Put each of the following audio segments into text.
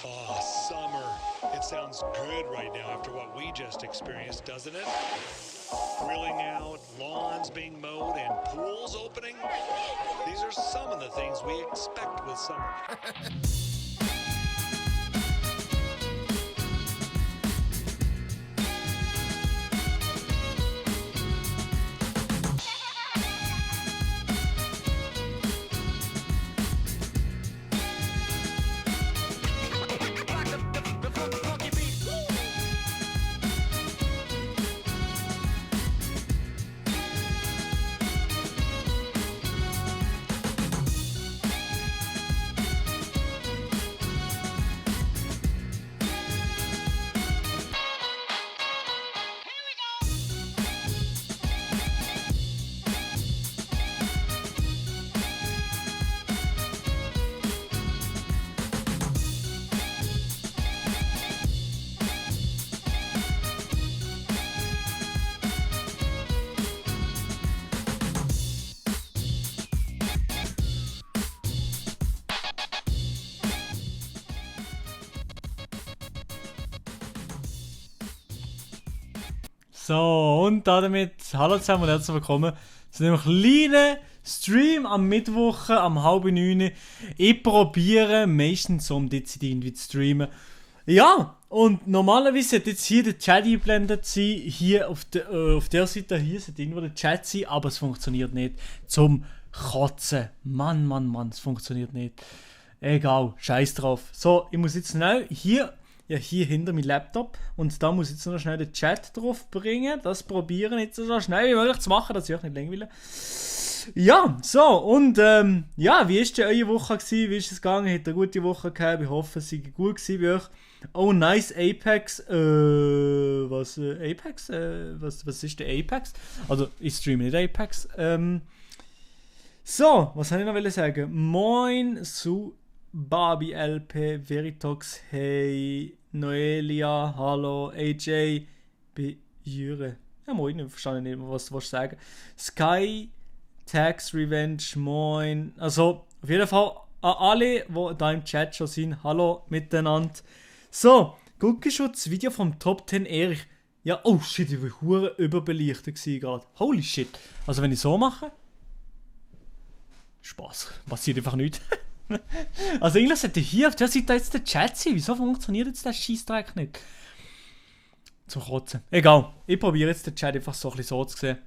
Oh, summer. It sounds good right now after what we just experienced, doesn't it? Grilling out, lawns being mowed, and pools opening. These are some of the things we expect with summer. So, und damit hallo zusammen und herzlich willkommen zu einem kleinen Stream am Mittwoch um 8:30. Ich probiere meistens so um dezidiert irgendwie zu streamen. Ja, und normalerweise sollte jetzt hier der Chat eingeblendet sein. Hier auf der Seite hier sollte irgendwo der Chat sein, aber es funktioniert nicht. Zum Kotzen. Mann, es funktioniert nicht. Egal, scheiß drauf. So, ich muss jetzt schnell hier hinter meinem Laptop und da muss ich jetzt noch schnell den Chat drauf bringen. Das probieren jetzt so schnell wie möglich zu machen, dass ich euch nicht langweile. Ja, so, und wie ist denn eure Woche gewesen? Wie ist es gegangen? Habt ihr eine gute Woche gehabt? Ich hoffe, es sei gut gewesen bei euch. Oh, nice, Apex. Apex? Was ist der Apex? Also, ich streame nicht Apex. So, was soll ich noch sagen? Moin, Barbie LP, Veritox, hey, Noelia, hallo, AJ, Jure. Ja, moin, ich verstehe nicht mehr, was du sagen willst. Sky, Tax Revenge, moin. Also, auf jeden Fall an alle, die da im Chat schon sind, hallo miteinander. So, guck schon das Video vom Top 10 Erich. Ja, oh shit, ich war hure überbelichtet gerade. Holy shit. Also, wenn ich so mache, Spaß, passiert einfach nichts. Also eigentlich sollte hier auf der Seite jetzt der Chat sein. Wieso funktioniert jetzt der Scheissdreck nicht? Zum Kotzen. Egal, ich probiere jetzt den Chat einfach so ein bisschen so zu sehen.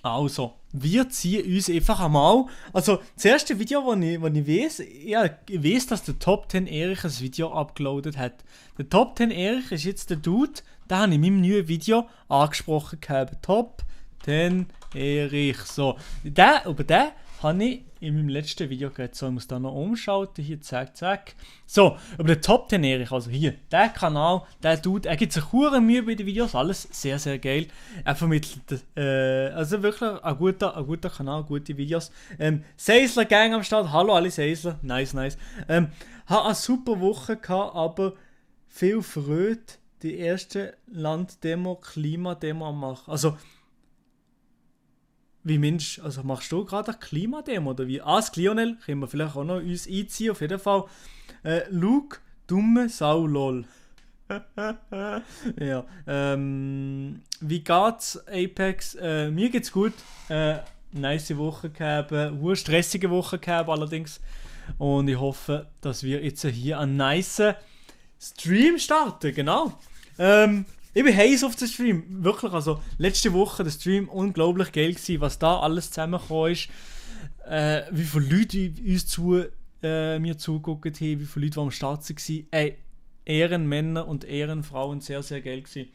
Also, wir ziehen uns einfach einmal. Also, das erste Video, wo ich weiss, ich weiss, dass der Top 10 Erich ein Video abgeloadet hat. Der Top 10 Erich ist jetzt der Dude, den habe ich in meinem neuen Video angesprochen gehabt. Top 10 Erich. So, über den habe ich in meinem letzten Video geredet. So, ich muss da noch umschalten. Hier, zack. So, über den Top 10 Erich. Also hier, der Kanal, der Dude, er gibt sich hure Mühe bei den Videos. Alles sehr, sehr geil. Er vermittelt, also wirklich ein guter Kanal, gute Videos. Seisler Gang am Start. Hallo alle Seisler. Nice. Habe eine super Woche gehabt, aber viel Freude. Die erste Landdemo, Klimademo am machen. Also, wie Mensch, also machst du gerade eine Klimademo oder wie? Das Lionel können wir vielleicht auch noch uns einziehen, auf jeden Fall. Luke, dumme Sau, lol. Ja, wie geht's, Apex? Mir geht's gut. Nice Woche gehabt, stressige Woche gehabt allerdings. Und ich hoffe, dass wir jetzt hier einen nice Stream starten, genau. Ich bin heiß auf den Stream, wirklich, also letzte Woche der Stream unglaublich geil gewesen, was da alles zusammengekommen ist, wie viele Leute mir zugeguckt haben, wie viele Leute am Start waren, Ehrenmänner und Ehrenfrauen, sehr, sehr geil gewesen.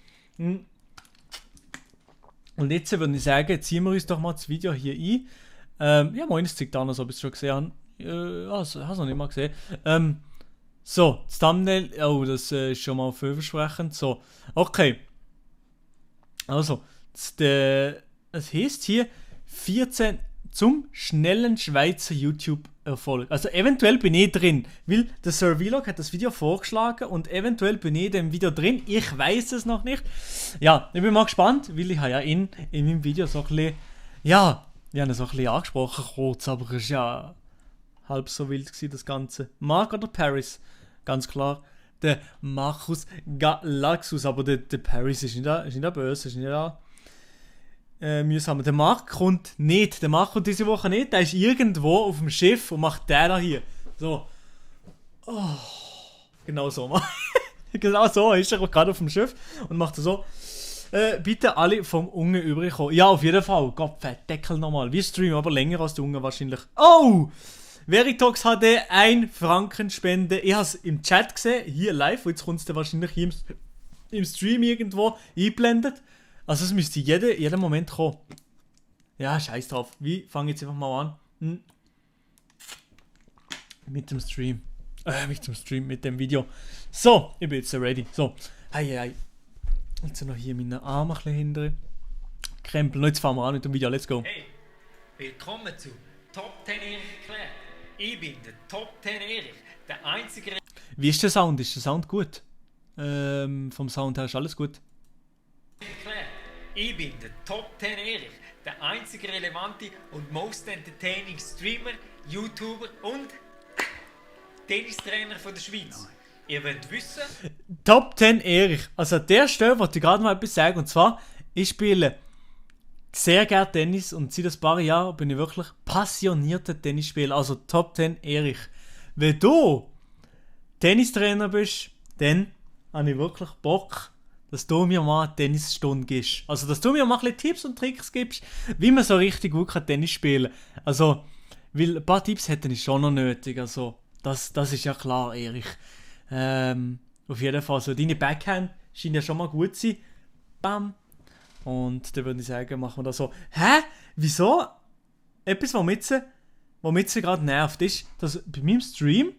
Und jetzt würde ich sagen, ziehen wir uns doch mal das Video hier ein. Ja, moin, es zeigt an, als ob ich es schon gesehen habe. Hast du noch nicht mal gesehen. So, das Thumbnail, oh, das ist schon mal vielversprechend. So, okay. Also, es heisst hier 14 zum schnellen Schweizer YouTube-Erfolg. Also eventuell bin ich drin, weil der Sir Vlog hat das Video vorgeschlagen und eventuell bin ich in dem Video drin. Ich weiß es noch nicht. Ja, ich bin mal gespannt, weil ich habe ja in meinem Video so ein bisschen, ja, wir haben es so ein bisschen angesprochen kurz, aber es ist ja halb so wild gewesen, das Ganze. Mark oder Paris? Ganz klar. Der Marcus Galaxus, aber der Paris ist nicht da böse, ist nicht da mühsam. Der Mark kommt nicht. Der Mark kommt diese Woche nicht. Der ist irgendwo auf dem Schiff und macht den da hier. So. Oh. Genau so. Genau so ist er gerade auf dem Schiff und macht so. Bitte alle vom Unge überkommen. Ja, auf jeden Fall. Gott, Deckel nochmal. Wir streamen aber länger als der Unge wahrscheinlich. Oh! Veritox hatte 1 Franken Spende. Ich habe es im Chat gesehen, hier live. Und jetzt kommt es dann wahrscheinlich hier im Stream irgendwo eingeblendet. Also es müsste jeden Moment kommen. Ja, scheiß drauf. Wir fangen jetzt einfach mal an. Mit dem Stream. Mit dem Video. So, ich bin jetzt ready. So, hey. Jetzt noch hier meine Arme ein bisschen hinter. Krempel. Jetzt fahren wir an mit dem Video. Let's go. Hey, willkommen zu Top 10 Erich erklärt. Ich bin der Top 10 Erich, der einzige... Wie ist der Sound? Ist der Sound gut? Vom Sound her ist alles gut. Erklärt. Ich bin der Top 10 Erich, der einzige relevante und most entertaining Streamer, YouTuber und Tennistrainer von der Schweiz. Ihr wollt wissen... Top 10 Erich. Also an der Stelle wollte ich gerade mal etwas sagen. Und zwar, ich spiele sehr gerne Tennis und seit ein paar Jahren bin ich wirklich passionierter Tennisspieler. Also Top 10 Erich. Wenn du Tennistrainer bist, dann habe ich wirklich Bock, dass du mir mal eine Tennisstunde gibst. Also dass du mir mal ein bisschen Tipps und Tricks gibst, wie man so richtig gut Tennis spielen kann. Also, weil ein paar Tipps hätte ich schon noch nötig. Also, das ist ja klar, Erich. Auf jeden Fall, so deine Backhand scheint ja schon mal gut zu sein. Bam. Und dann würde ich sagen, machen wir das so. Hä? Wieso? Etwas, was mich jetzt gerade nervt, ist, dass bei meinem Stream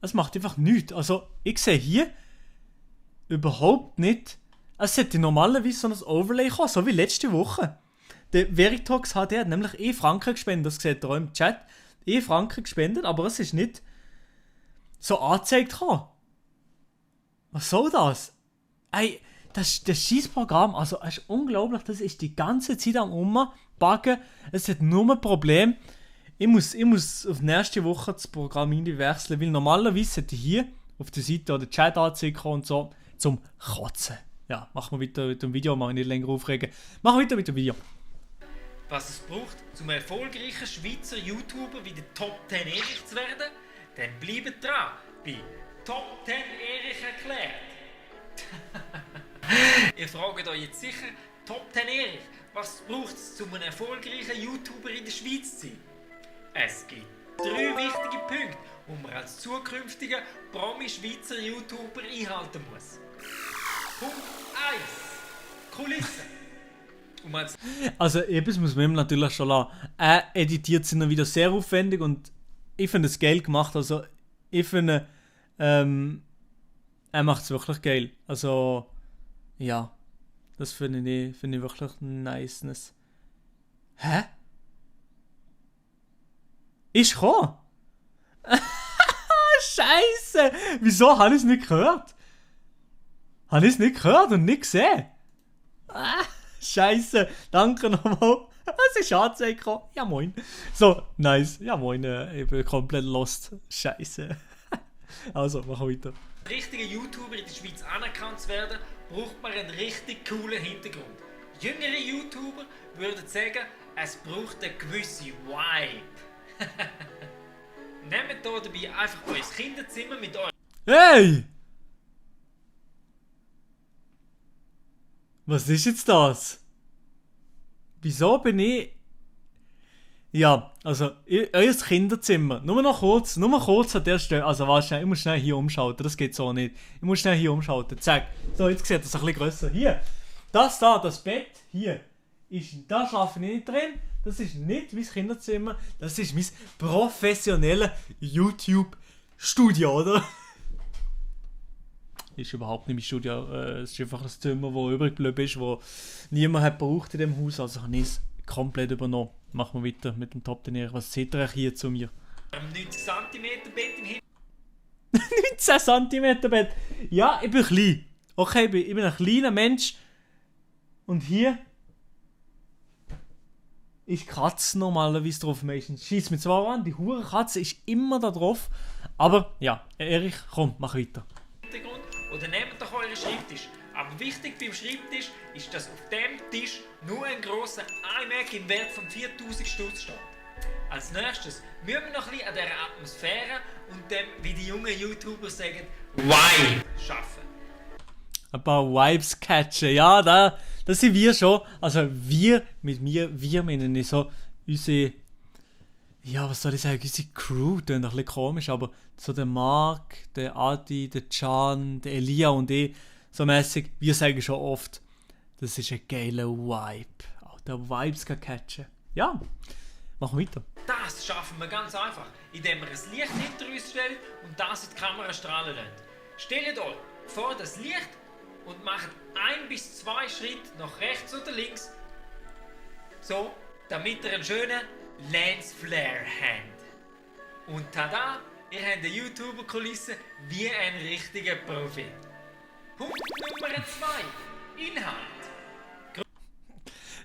es macht einfach nichts. Also, ich sehe hier überhaupt nicht. Es sollte normalerweise so ein Overlay kommen, so wie letzte Woche. Der Veritox hat nämlich 1 Franken gespendet, das seht ihr auch im Chat. 1 Franken gespendet, aber es ist nicht so angezeigt haben. Was soll das? Ey, das Scheißprogramm, also es ist unglaublich, das ist die ganze Zeit am Umbuggen. Es hat nur ein Problem. Ich muss auf nächste Woche das Programm irgendwie wechseln, weil normalerweise hätte ich hier auf der Seite oder Chat anzeigen und so zum Kotzen. Ja, machen wir weiter mit dem Video, machen wir nicht länger aufregen. Machen wir weiter mit dem Video. Was es braucht, um ein erfolgreicher Schweizer YouTuber wie der Top 10 Erich zu werden, dann bleibt dran bei Top 10 Erich erklärt. Ihr fragt euch jetzt sicher, Top 10 Erich, was braucht es, um ein erfolgreicher YouTuber in der Schweiz zu sein? Es gibt 3 wichtige Punkte, die man als zukünftiger Promi-Schweizer YouTuber einhalten muss. Punkt 1. Kulissen. Also etwas muss man ihm natürlich schon lassen. Er editiert sie dann wieder sehr aufwendig und ich finde es geil gemacht. Also ich finde, er macht es wirklich geil. Also ja, das finde ich wirklich nice. Hä? Ist gekommen? Scheiße! Wieso habe ich es nicht gehört? Habe ich es nicht gehört und nicht gesehen? Scheiße, danke nochmal. Es ist angezeigt gekommen. Ja moin. So, nice. Ja moin, ich bin komplett lost. Scheiße. Also, machen wir weiter. Richtiger YouTuber in der Schweiz anerkannt zu werden, braucht man einen richtig coolen Hintergrund. Jüngere YouTuber würden sagen, es braucht eine gewisse Vibe. Nehmt hier dabei einfach euer Kinderzimmer mit euch. Hey! Was ist jetzt das? Wieso bin ich... Ja, also, euer Kinderzimmer. Nur kurz an der Stelle. Also, warte, ich muss schnell hier umschalten. Das geht so nicht. Ich muss schnell hier umschalten. Zack. So, jetzt sieht das ein bisschen grösser. Hier. Das Bett, hier. Da schlafe ich nicht drin. Das ist nicht mein Kinderzimmer. Das ist mein professionelles YouTube-Studio, oder? Ist überhaupt nicht mein Studio. Es ist einfach ein Zimmer, das übrig geblieben ist, das niemand hat gebraucht in diesem Haus. Also habe ich es komplett übernommen. Machen wir weiter mit dem Top 10. Was seht ihr hier zu mir? 90 cm Bett im Hintergrund. 19 cm Bett. Ja, ich bin klein. Okay, ich bin ein kleiner Mensch. Und hier... ist die Katze normalerweise drauf meistens. Schießt mich zwar an, die hure Katze ist immer da drauf. Aber ja, Erich, komm, mach weiter. Hintergrund oder nehmt doch euren Schreibtisch. Aber wichtig beim Schreibtisch ist, dass auf dem Tisch nur ein grosser iMac im Wert von 4000 Stutz steht. Als nächstes müssen wir noch ein bisschen an dieser Atmosphäre und dem, wie die jungen YouTuber sagen, Vibe schaffen. Ein paar Vibes catchen, ja, das sind wir schon. Also wir, mit mir, wir meinen nicht so unsere, ja, was soll ich sagen, unsere Crew, das ist ein bisschen komisch, aber so der Marc, der Adi, der Can, der Elia und ich, so mäßig, wir sagen schon oft, das ist ein geiler Vibe. Auch der Vibes kann catchen. Ja, machen wir weiter. Das schaffen wir ganz einfach, indem wir ein Licht hinter uns stellen und das in die Kamera strahlen lassen. Stellt euch vor das Licht und macht 1 bis 2 Schritte nach rechts oder links, so, damit ihr einen schönen Lensflare habt. Und tada, ihr habt eine YouTuber-Kulisse wie ein richtiger Profi. Punkt Nummer 2. Inhalt.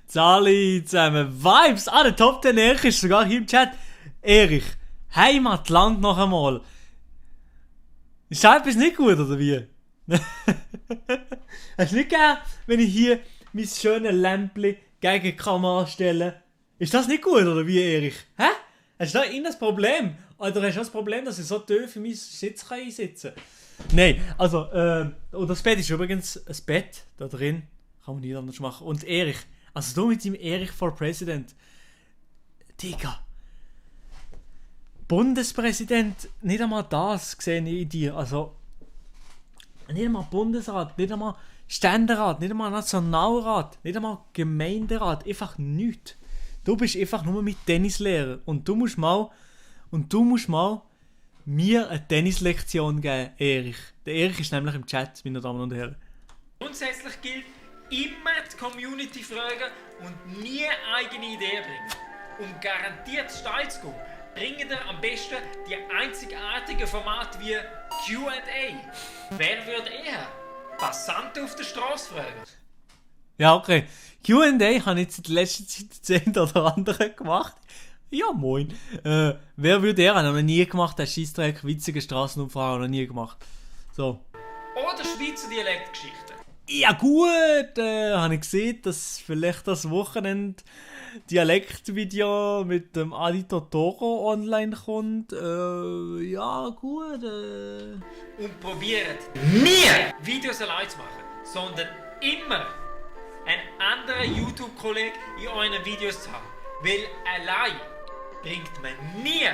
Zali zusammen. Vibes! Der Top 10 Erich ist sogar hier im Chat. Erich, Heimatland noch einmal. Ist das etwas nicht gut, oder wie? Hast du nicht gern, wenn ich hier mein schönes Lämpchen gegen die Kamera stelle? Ist das nicht gut, oder wie, Erich? Hä? Hast du da irgendein Problem? Oder hast du das Problem, dass ich so tief in meinen Sitz einsitzen kann? Nein, also, und das Bett ist übrigens ein Bett da drin. Kann man nicht anders machen. Und Erich, also du mit dem Erich for President. Digga. Bundespräsident, nicht einmal das sehe ich in dir. Also, nicht einmal Bundesrat, nicht einmal Ständerat, nicht einmal Nationalrat, nicht einmal Gemeinderat, einfach nichts. Du bist einfach nur mit Tennislehrer und du musst mal mir eine Tennislektion geben, Erich. Der Erich ist nämlich im Chat, meine Damen und Herren. Grundsätzlich gilt, immer die Community fragen und nie eigene Ideen bringen. Um garantiert steil zu gehen, bringen ihr am besten die einzigartigen Formate wie Q&A. Wer würde eher Passanten auf der Straße fragen? Ja, okay. Q&A habe ich jetzt in letzter Zeit das eine oder andere gemacht. Ja, moin. Wer würde er? Habe ich noch nie gemacht. Der Scheissdreck, witzige Straßenumfrage, noch nie gemacht. So. Oder Schweizer Dialektgeschichten. Ja gut, habe ich gesehen, dass vielleicht das Wochenende Dialektvideo mit dem Adi Totoro online kommt. Ja gut. Und probiert nie Videos allein zu machen, sondern immer einen anderen YouTube-Kollegen in euren Videos zu haben. Weil allein bringt man nie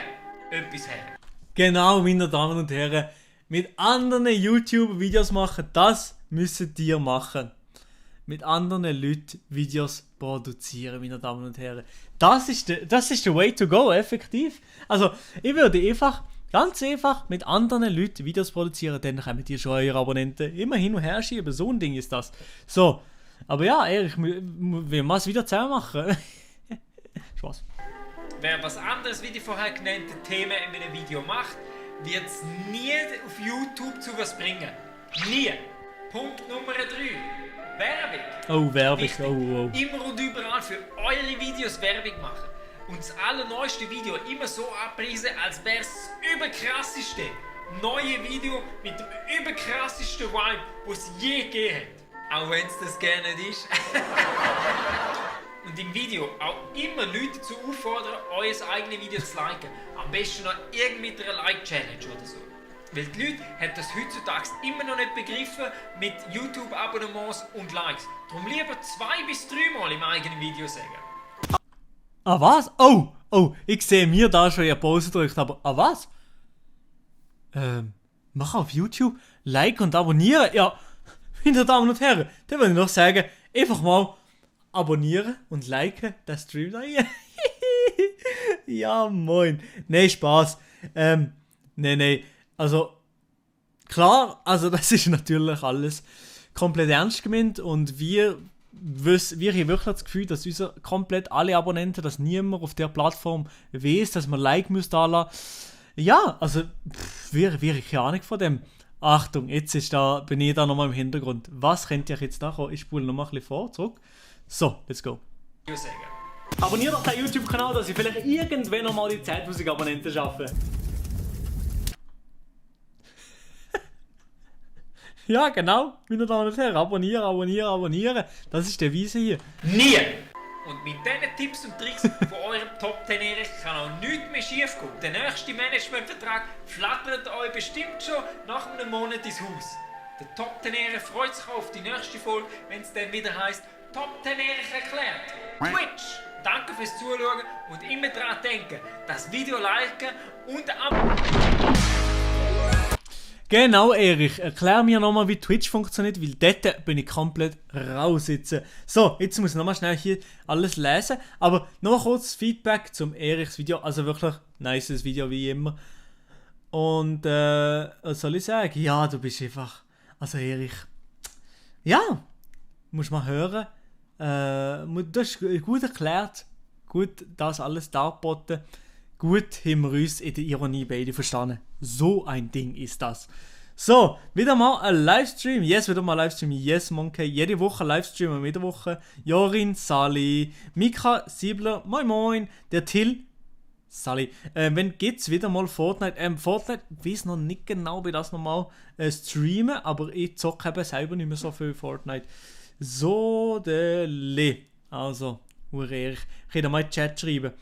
etwas her. Genau, meine Damen und Herren, mit anderen YouTube-Videos machen, das müsst ihr machen. Mit anderen Leuten Videos produzieren, meine Damen und Herren. Das ist der way to go, effektiv. Also, ich würde einfach, ganz einfach, mit anderen Leuten Videos produzieren, dann kommen die schon eure Abonnenten immer hin und her schieben. So ein Ding ist das. So, aber ja, Erich, wir müssen es wieder zusammen machen. Spaß. Wer was anderes wie die vorher genannten Themen in einem Video macht, wird es nie auf YouTube zu was bringen. Nie. Punkt Nummer 3. Werbung. Oh, Werbung. Wichtig. Oh. Immer und überall für eure Videos Werbung machen. Und das allerneueste Video immer so abpreisen, als wäre es das überkrasseste neue Video mit dem überkrassesten Vibe, das es je gegeben hat. Auch wenn es das gerne nicht ist. Und im Video auch immer Leute dazu auffordern, euer eigenes Video zu liken. Am besten noch irgendwie mit einer Like-Challenge oder so. Weil die Leute haben das heutzutage immer noch nicht begriffen mit YouTube-Abonnements und Likes. Darum lieber 2 bis 3 Mal im eigenen Video sagen. Ah, was? Oh, ich sehe mir da schon eine Pause gedrückt, aber was? Mach auf YouTube, Like und abonnieren. Ja, meine Damen und Herren, dann würde ich noch sagen, einfach mal abonnieren und liken den Stream da hier. Ja, moin. Nein, Spaß. Nein. Also, klar, also das ist natürlich alles komplett ernst gemeint und wir haben wirklich das Gefühl, dass komplett alle Abonnenten, dass niemand auf der Plattform weiß, dass man Like müsst anlassen. Ja, also, wir keine Ahnung von dem. Achtung, jetzt bin ich da nochmal im Hintergrund. Was könnt ihr jetzt da kommen? Ich spule nochmal ein bisschen zurück. So, let's go. Sagen. Abonniert doch den YouTube-Kanal, dass ich vielleicht irgendwann noch mal die 10.000 Abonnenten schaffe. Ja, genau, meine Damen und Herren. Abonnieren. Das ist der Weise hier. Nie! Und mit diesen Tipps und Tricks von eurem Top 10 Erich kann auch nichts mehr schief gehen. Der nächste Managementvertrag flattert euch bestimmt schon nach einem Monat ins Haus. Der Top 10 Erich freut sich auf die nächste Folge, wenn es dann wieder heisst Top 10 Erich erklärt. Twitch! Danke fürs Zuschauen und immer daran denken, das Video liken und Genau, Erich, erklär mir nochmal, wie Twitch funktioniert, weil dort bin ich komplett raus jetzt. So, jetzt muss ich nochmal schnell hier alles lesen, aber noch kurz Feedback zum Erichs Video, also wirklich nices Video wie immer. Und, was soll ich sagen? Ja, du bist einfach, also Erich, ja, musst mal hören, du hast gut erklärt, gut das alles dargeboten. Gut haben wir uns in der Ironie beide verstanden. So ein Ding ist das. So, wieder mal ein Livestream. Yes, wieder mal ein Livestream. Yes, Monkey. Jede Woche Livestream und jede Woche. Jorin, Sally, Mika, Siebler, moin moin. Der Till, Sally. Wenn geht's wieder mal Fortnite? Fortnite, ich weiß noch nicht genau, wie das nochmal streamen, aber ich zocke eben selber nicht mehr so viel Fortnite. So, der Le. Also, ich kann da mal in den Chat schreiben.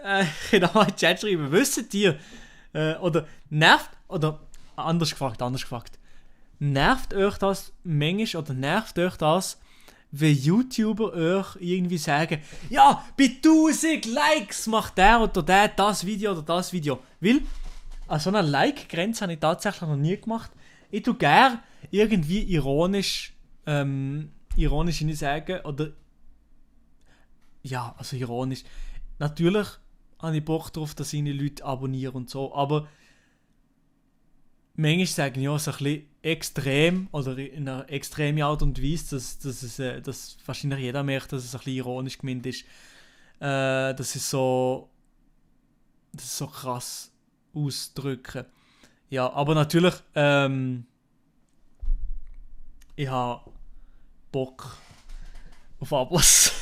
Ich kann auch mal in den Chat schreiben, wisst ihr, oder nervt, oder anders gefragt, nervt euch das manchmal, oder nervt euch das, wenn YouTuber euch irgendwie sagen, ja, bei 1000 Likes macht der oder der das Video oder das Video. Weil, an so einer Like-Grenze habe ich tatsächlich noch nie gemacht. Ich tue gerne irgendwie ironisch nicht sagen, oder, ja, also ironisch, natürlich habe ich Bock darauf, dass ich Leute abonnieren und so, aber manchmal sagen ja so ein bisschen extrem oder in einer extremen Art und Weise, dass wahrscheinlich jeder merkt, dass es ein bisschen ironisch gemeint ist, dass es so krass ausdrücken. Ja, aber natürlich, ich habe Bock auf Abos.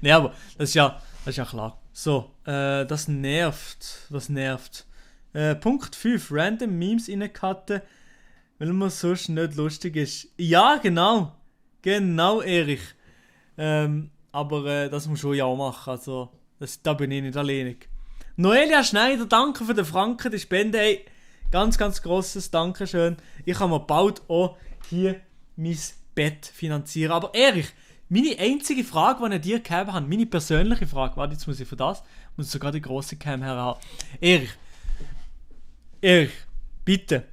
Nee, aber das ist ja klar. So, das nervt. Was nervt? Punkt 5. Random Memes reincutten, weil man sonst nicht lustig ist. Ja, genau. Genau, Erich. Aber das muss schon ja auch machen. Also, da bin ich nicht alleinig. Noelia Schneider, danke für den Franken, die Spende. Hey, ganz, ganz grosses Dankeschön. Ich kann mir bald auch hier mein Bett finanzieren. Aber Erich, meine einzige Frage, die ich dir gegeben habe, meine persönliche Frage, warte, jetzt muss ich sogar die grosse Cam haben. Erich, bitte,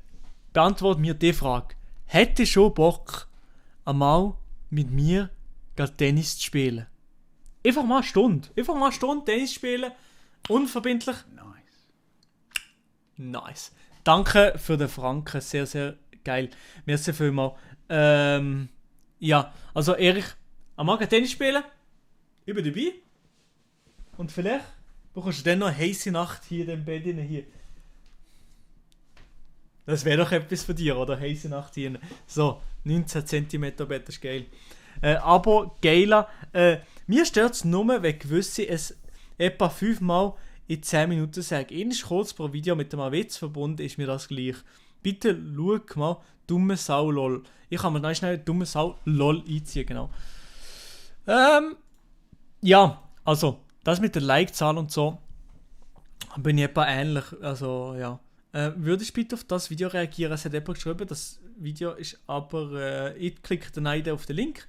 beantworte mir die Frage. Hätte schon Bock, einmal mit mir Tennis zu spielen? Einfach mal eine Stunde Tennis spielen, unverbindlich. Nice. Danke für den Franken, sehr, sehr geil. Merci vielmals. Ja, also Erich, am Tennis spielen, ich bin dabei. Und vielleicht bekommst du dann noch eine heisse Nacht hier in dem Bett hier. Das wäre doch etwas für dich, oder? Heisse Nacht hier. So, 19 cm Bett, das ist geil. Aber geiler. Mir stört es nur, wenn gewisse es etwa 5-mal in 10 Minuten sagen. Ähnlich kurz pro Video mit einem Witz verbunden ist mir das gleich. Bitte schau mal, dumme Sau lol. Ich kann mir noch schnell dumme Sau lol einziehen, genau. Ja, also, das mit der Like-Zahl und so, bin ich etwa ähnlich, also, ja. Würdest du bitte auf das Video reagieren? Es hat jemand geschrieben, das Video ist aber, ich klicke dann auf den Link.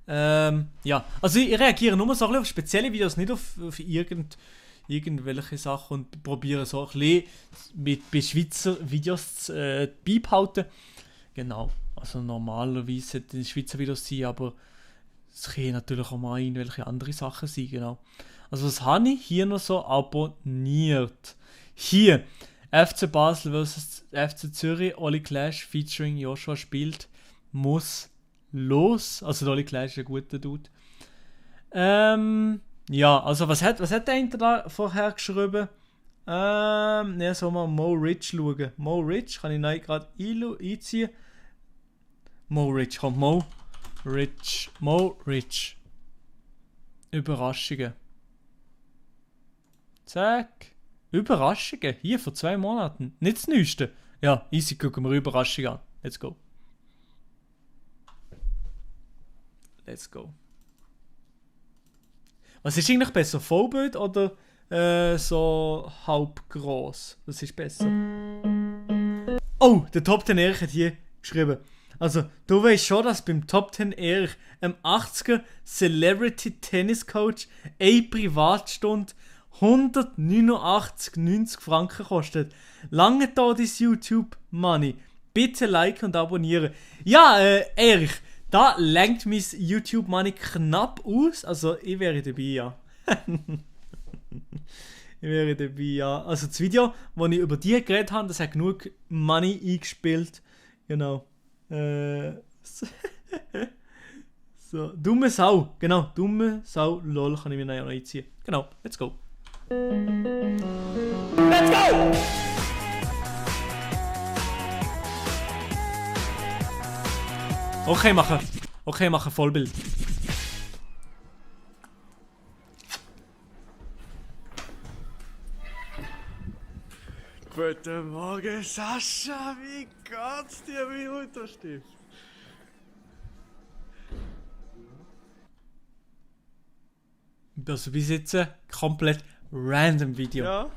Ja, also ich reagiere nur so ein bisschen auf spezielle Videos, nicht auf irgendwelche Sachen und probiere so ein bisschen bei Schweizer Videos beibehalten. Genau, also normalerweise sollten es Schweizer Videos sein, aber es können natürlich auch mal irgendwelche andere Sachen sein, genau. Also was habe ich hier noch so abonniert? Hier, FC Basel vs. FC Zürich, Oli Clash featuring Joshua spielt, muss los. Also der Oli Clash ist ein guter Dude. Ja, also was hat der Inter da vorher geschrieben? Ne, soll mal Mo Rich schauen. Mo Rich, kann ich neu gerade einziehen. Mo Rich. Überraschungen. Zack. Überraschungen. Hier vor 2 Monaten. Nicht das Neueste. Ja, easy, gucken wir Überraschungen an. Let's go. Let's go. Was ist eigentlich besser? Vollbild oder so halb groß? Was ist besser? Oh, der Top 10 Erich hat hier geschrieben. Also, du weißt schon, dass beim Top 10 Erich ein 80er Celebrity Tennis Coach eine Privatstunde 189,90 Franken kostet. Lange da dein YouTube Money. Bitte liken und abonnieren. Ja, Erich, da lenkt mein YouTube Money knapp aus. Also, ich wäre dabei, ja. Ich wäre dabei, ja. Also, das Video, wo ich über die geredet habe, das hat genug Money eingespielt. Genau. So, dumme Sau. Genau, dumme Sau. Lol, kann ich mir noch einziehen. Genau, let's go. Let's go! Okay, machen. Okay, machen Vollbild. Guten Morgen, Sascha. Wie geht's dir, mein Unterstift? Also bis jetzt komplett random Video. Ja?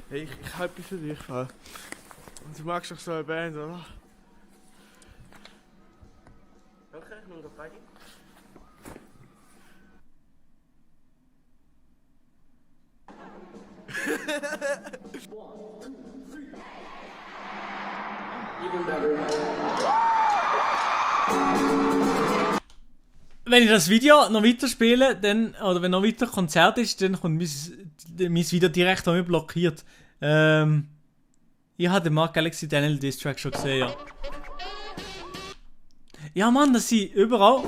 Hey, ich habe etwas für dich. Und du magst doch so eine Band, oder? Okay, nur noch beide. Wenn ich das Video noch weiterspiele, dann, oder wenn noch weiter Konzert ist, dann kommt mein Video direkt an mich blockiert. Ich habe den Mark Galaxy Daniel Diss Track schon gesehen, ja. Ja Mann, das sind überall...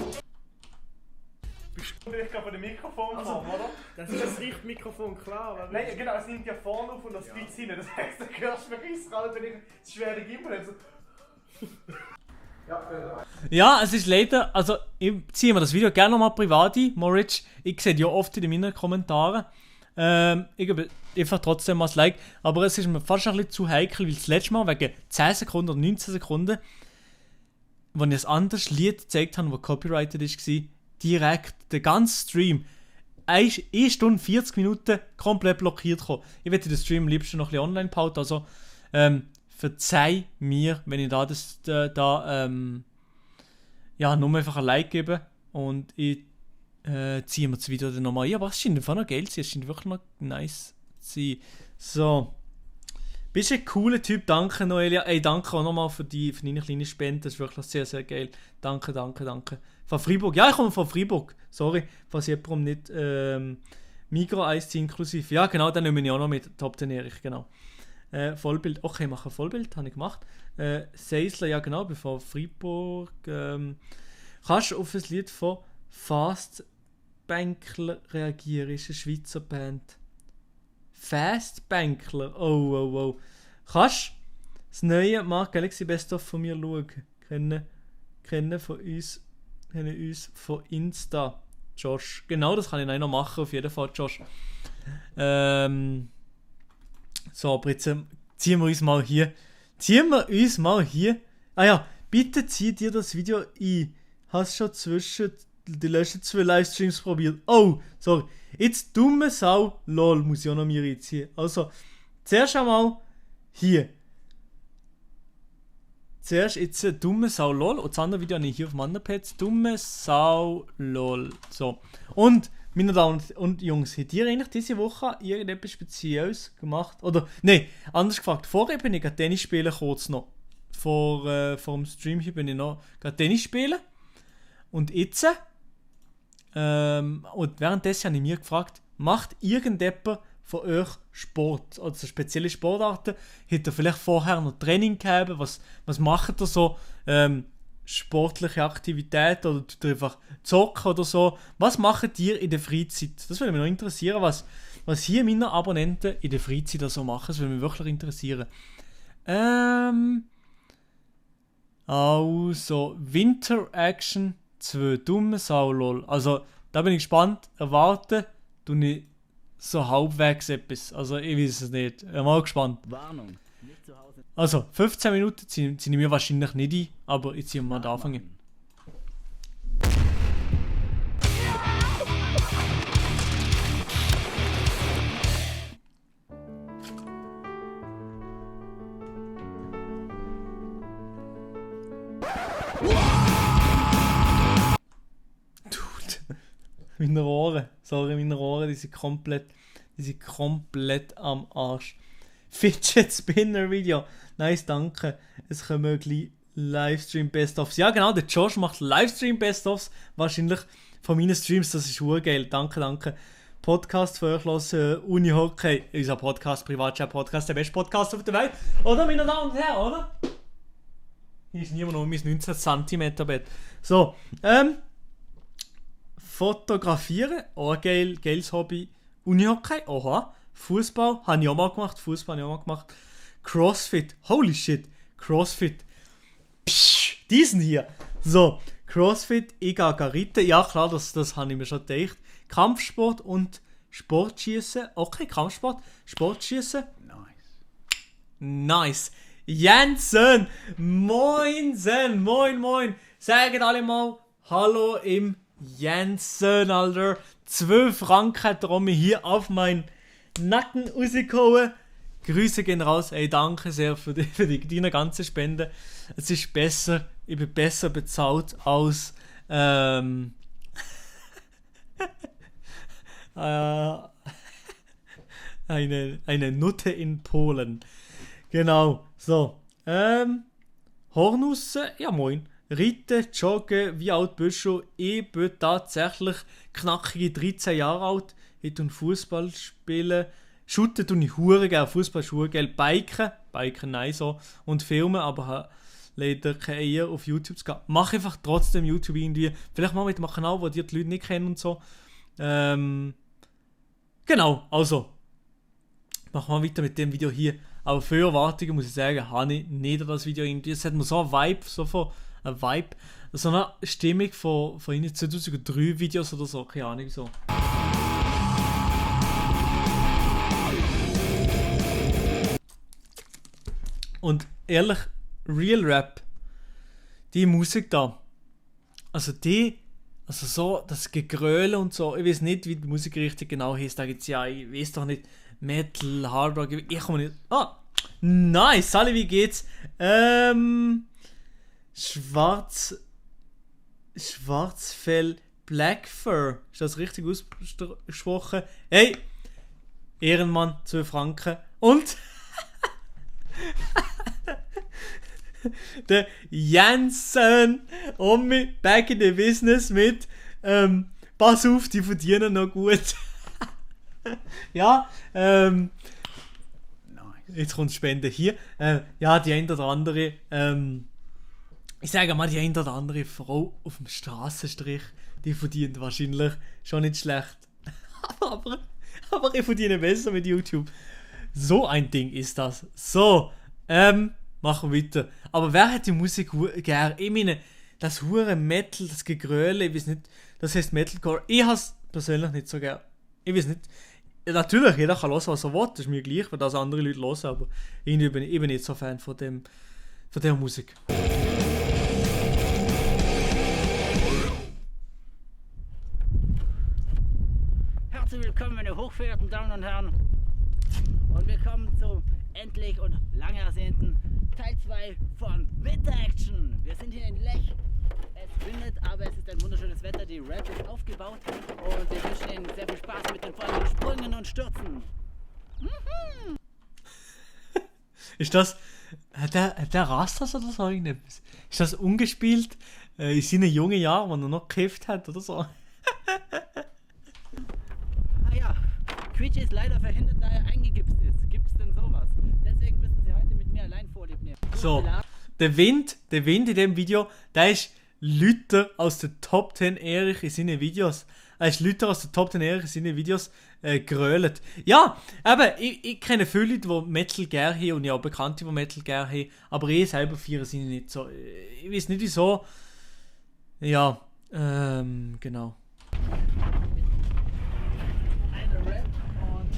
Ich kann von dem Mikrofon kommen, oder? Das ist das Richtmikrofon, klar. Aber Nein, genau, es nimmt ja vorne auf und das spitzt hin. Das heisst, dann hörst du mich reissen, wenn ich das schwere Gimbal habe. Ja, es ist leider, also ich ziehe mir das Video gerne nochmal privat ein, Moritz. Ich sehe ja oft in meinen Kommentaren. Ich gebe einfach trotzdem mal das Like. Aber es ist mir fast ein bisschen zu heikel, weil das letzte Mal wegen 10 Sekunden oder 19 Sekunden, wo ich ein anderes Lied gezeigt habe, das copyrighted war, direkt den ganzen Stream 1 Stunde 40 Minuten komplett blockiert kommen. Ich werde den Stream am liebsten noch ein bisschen online behalten, also verzeih mir, wenn ich ja, nur einfach ein Like gebe und ich ziehe mir das Video dann nochmal ein. Aber es scheint einfach noch geil zu sein, es scheint wirklich noch nice zu sein. So. Bist ein cooler Typ, danke Noelia. Ey, danke auch nochmal für deine kleine Spende, das ist wirklich sehr, sehr geil. Danke, danke, danke. Von Freiburg, ja, ich komme von Freiburg. Sorry, falls jemandem nicht Migros inklusiv. Ja, genau, dann nehme ich auch noch mit. Top 10 Erich, genau. Vollbild, okay, ich mache ein Vollbild, habe ich gemacht. Seisler, ja genau, bevor Freiburg. Kannst du auf ein Lied von Fastbankler reagieren? Ist eine Schweizer Band. Fastbankler, oh. Kannst du das neue Mark Galaxy Best of von mir schauen? Kennen uns von Insta, Josh. Genau, das kann ich noch machen, auf jeden Fall, Josh. So, aber jetzt ziehen wir uns mal hier. Ah ja, bitte zieh dir das Video ein. Hast schon zwischen die letzten 2 Livestreams probiert. Oh, sorry. Jetzt dumme Sau. Lol, muss ich auch noch mir reinziehen. Also, zuerst einmal hier. Zuerst jetzt dumme Sau lol. Und das andere Video habe ich hier auf dem anderen Pad. Dumme Sau lol. So. Und, meine Damen und Jungs, habt ihr eigentlich diese Woche irgendetwas Spezielles gemacht? Oder, nein, anders gefragt. Vorher bin ich gerade Tennis spielen, kurz noch. Vor dem Stream hier bin ich noch gerade Tennis spielen. Und jetzt, und währenddessen habe ich mich gefragt, macht irgendjemand von euch Sport? Also spezielle Sportarten? Habt ihr vielleicht vorher noch Training gehabt? Was macht ihr so? Sportliche Aktivität oder tut ihr einfach zocken oder so? Was macht ihr in der Freizeit? Das würde mich noch interessieren, was hier meine Abonnenten in der Freizeit so machen. Das würde mich wirklich interessieren. Also, Winter Action 2, dumme Sau, lol. Also, Da bin ich gespannt. Erwarten tue ich so halbwegs etwas. Also ich weiß es nicht. Ich bin mal gespannt. Warnung. Nicht zu Hause. Also 15 Minuten ziehen wir wahrscheinlich nicht ein, aber jetzt ziehen wir mal da anfangen. Meine Ohren, sorry, meine Ohren, die sind komplett am Arsch. Fidget Spinner Video, nice, danke. Es kommen gleich Livestream Best-ofs. Ja genau, der Josh macht Livestream Best-ofs, wahrscheinlich von meinen Streams, das ist urgeil, danke. Podcast für euch hören, Uni Hockey, unser Podcast, Privatchat-Podcast, der beste Podcast auf der Welt. Oder, meine Damen und Herren, oder? Hier ist niemand um mein 19 cm Bett. So, Fotografieren, auch ein geiles Hobby. Unihockey, oha. Fußball, habe ich auch mal gemacht. Crossfit, holy shit. Crossfit. Psch, diesen hier. So, Crossfit, ich gehe reiten. Ja klar, das habe ich mir schon gedacht. Kampfsport und Sportschießen. Okay, Kampfsport, Sportschießen. Nice. Jensen, moin. Sagen alle mal Hallo im Jensen, Alter. 12 Franken hat er mir hier auf meinen Nacken rausgehauen. Grüße gehen raus. Ey, danke sehr für deine ganze Spende. Es ist besser, ich bin besser bezahlt als eine Nutte in Polen. Genau, so. Hornussen, ja moin. Reiten, Joggen, wie alt bist du? Ich bin tatsächlich knackige 13 Jahre alt. Ich tue Fußball spielen. Shooten tue ich hure gerne. Fußball ist hure geil. Biken nein so. Und filmen, aber habe leider keine Eier auf YouTube zu gehen. Mach einfach trotzdem YouTube irgendwie. Vielleicht mal mit einem Kanal, wo die Leute nicht kennen und so. Genau, also. Machen wir weiter mit dem Video hier. Aber für Erwartungen muss ich sagen, habe ich nicht das Video irgendwie. Es hat mir so ein Vibe, so eine Stimmung von ihnen 2003 Videos oder so, keine Ahnung so. Und ehrlich, Real Rap, die Musik da, also so das Gegröle und so, ich weiß nicht, wie die Musik richtig genau heißt, da gibt es ja, ich weiß doch nicht, Metal, Hard Rock, ich komme nicht. Nice, Sally, wie geht's? Schwarzfell Black Fur. Ist das richtig ausgesprochen? Hey! Ehrenmann, 12 Franken. Und der Jensen Omi back in the business mit pass auf, die verdienen noch gut. Ja, jetzt kommt Spende hier. Ja, die eine oder andere, ich sage mal, die eine oder andere Frau auf dem Strassenstrich, die verdient wahrscheinlich schon nicht schlecht. aber ich verdiene besser mit YouTube. So ein Ding ist das. So, machen wir weiter. Aber wer hat die Musik gern? Ich meine, das hure Metal, das Gegröle, ich weiß nicht, das heißt Metalcore. Ich has persönlich nicht so gern. Ich weiß nicht. Natürlich, jeder kann hören, was er will, das ist mir gleich, weil das andere Leute hören, aber irgendwie bin ich nicht so Fan von der Musik. Herzlich willkommen, meine hochverehrten Damen und Herren. Und willkommen zum endlich und lang ersehnten Teil 2 von Winter Action. Wir sind hier in Lech. Es windet, aber es ist ein wunderschönes Wetter. Die Ramp ist aufgebaut und wir wünschen Ihnen sehr viel Spaß mit den vollen Sprüngen und Stürzen. Ist das. Hat der Rastas oder so irgendetwas? Ist das ungespielt in seinen jungen Jahren, wenn er noch gekifft hat oder so? Ja, Quietschi ist leider verhindert, da er eingegipst ist. Gibt es denn sowas? Deswegen müssen Sie heute mit mir allein Vorlieb nehmen. So, der Wind in dem Video, der ist Leute aus der Top 10 Erich in seinen Videos. Grölet. Ja, aber ich kenne viele Leute, die Metal gerne haben und ja auch Bekannte, die Metal gerne haben, aber ich selber feiere sie nicht so. Ich weiß nicht wieso. Ja, genau. Eine Ramp und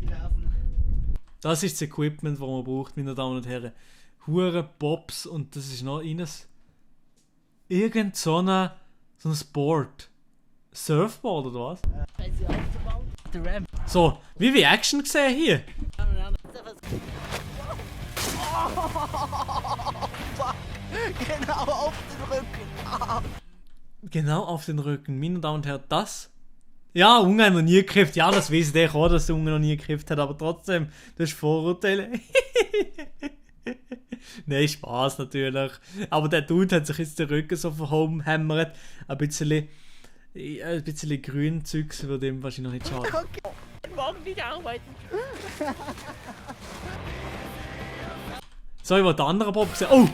diversen. Das ist das Equipment, das man braucht, meine Damen und Herren. Hure Pops und das ist noch irgend so ein Board. Surfboard oder was? Sie aufzubauen. Die Ramp. So, wie wir Action gesehen hier. Genau auf den Rücken. Genau auf den Rücken. Meine Damen und Herren, das. Ja, Unge hat noch nie gekriegt. Ja, das weiß ich auch, dass der Unge noch nie gekriegt hat, aber trotzdem, das ist Vorurteile. Nein, Spaß natürlich. Aber der Dude hat sich jetzt den Rücken so verhämmert. Ein bisschen grün Zeugs würde ihm wahrscheinlich noch nicht schaden. Morgen wieder arbeiten. So, ich wollte den anderen Bob sehen. Oh!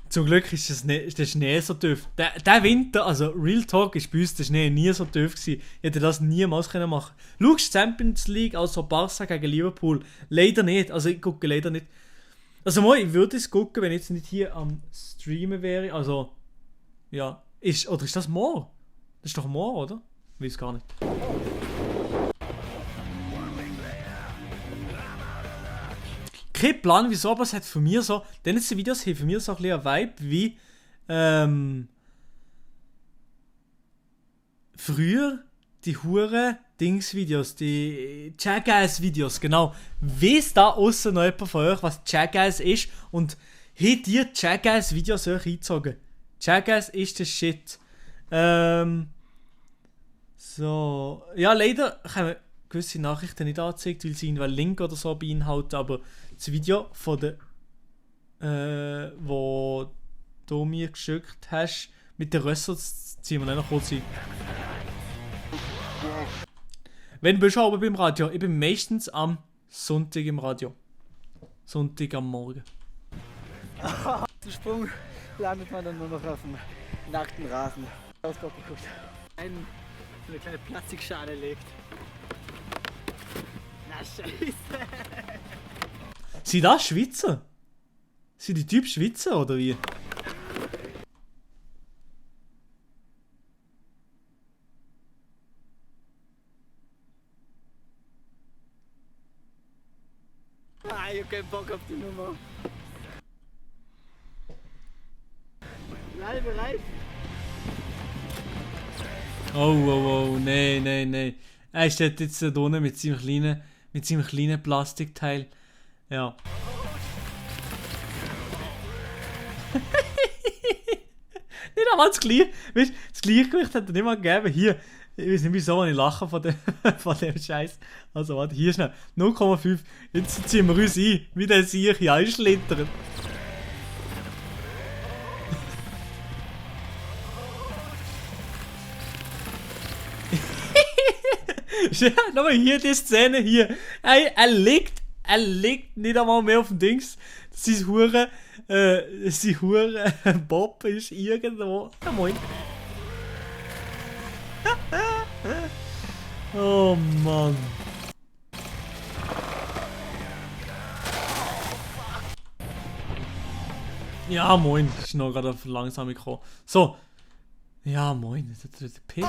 Zum Glück ist der Schnee so tief. Der Winter, also Real Talk, ist bei uns der Schnee nie so tief gewesen. Ich hätte das niemals machen können. Schaust du Champions League, also Barca gegen Liverpool? Leider nicht. Also ich gucke leider nicht. Also mal, ich würde es gucken, wenn ich jetzt nicht hier am Streamen wäre. Also, ja. Oder ist das morgen? Das ist doch morgen, oder? Ich weiß gar nicht. Kein Plan wieso, aber es hat für mich so, diese Videos haben für mich so ein bisschen ein Vibe wie früher die hure Dings-Videos, die Jackass-Videos, genau. Weiss da aussen noch jemand von euch, was Jackass ist und habt ihr Jackass-Videos euch eingezogen? Jackass ist der Shit. So, ja, leider haben gewisse Nachrichten nicht angezeigt, weil sie einen Link oder so beinhalten, aber das Video von der wo du mir geschickt hast mit den Rössern, das ziehen wir noch kurz ein. Wenn bist du aber beim Radio? Ich bin meistens am Sonntag im Radio. Sonntag am Morgen. Zum Sprung landet man dann nur noch auf dem nackten Rasen. Ausgabe geguckt. Eine kleine Plastikschale legt. Na scheiße. Sind das Schweizer? Sind die Typen Schweizer oder wie? Ah, ich hab keinen Bock auf die Nummer. Bleib bereit. Oh, nein. Er steht jetzt da unten mit seinem kleinen Plastikteil. Ja. Nicht einmal das Gleichgewicht hat er nicht mal gegeben. Hier, ich weiß nicht wieso, ich lache von dem Scheiß. Also warte, hier schnell. 0,5. Jetzt ziehen wir uns ein, wie der sich hier einschlittert. Nochmal hier die Szene hier. Er liegt nicht einmal mehr auf dem Dings. Sein Hure Bob ist irgendwo. Ja, moin. Oh Mann. Ja, moin. Das ist noch gerade auf langsam gekommen. So. Ja, moin. Das ist der Piss.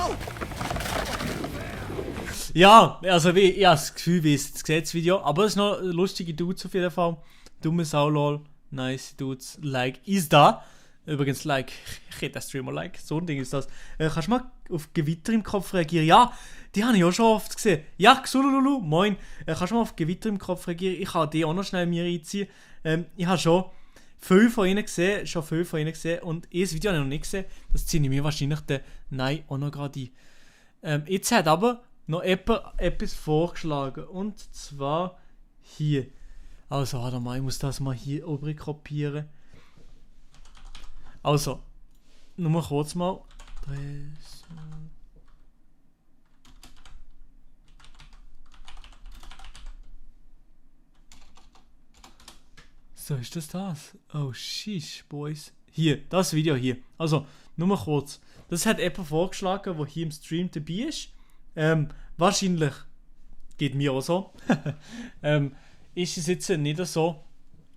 Ja, also ich habe das Gefühl, wie es das Video, aber es ist noch lustige Dudes auf jeden Fall. Dumme Sau, lol. Nice Dudes. Like ist da. Übrigens, Like. Ich hätte das Streamer Like. So ein Ding ist das. Kannst du mal auf Gewitter im Kopf reagieren? Ja, die habe ich auch schon oft gesehen. Ja, Xulululu, moin. Kannst du mal auf Gewitter im Kopf reagieren? Ich kann die auch noch schnell mir einziehen. Ich habe schon viel von ihnen gesehen. Und ein Video habe ich noch nicht gesehen. Das ziehe ich mir wahrscheinlich den Nein auch noch gerade ein. Jetzt hat aber noch etwas vorgeschlagen. Und zwar hier. Also, warte mal, ich muss das mal hier oben kopieren. Also, nur mal kurz mal. So, ist das? Oh, sheesh, boys. Hier, das Video hier. Also, nur mal kurz. Das hat jemand vorgeschlagen, der hier im Stream dabei ist. Wahrscheinlich geht mir auch so. Ist es jetzt nicht so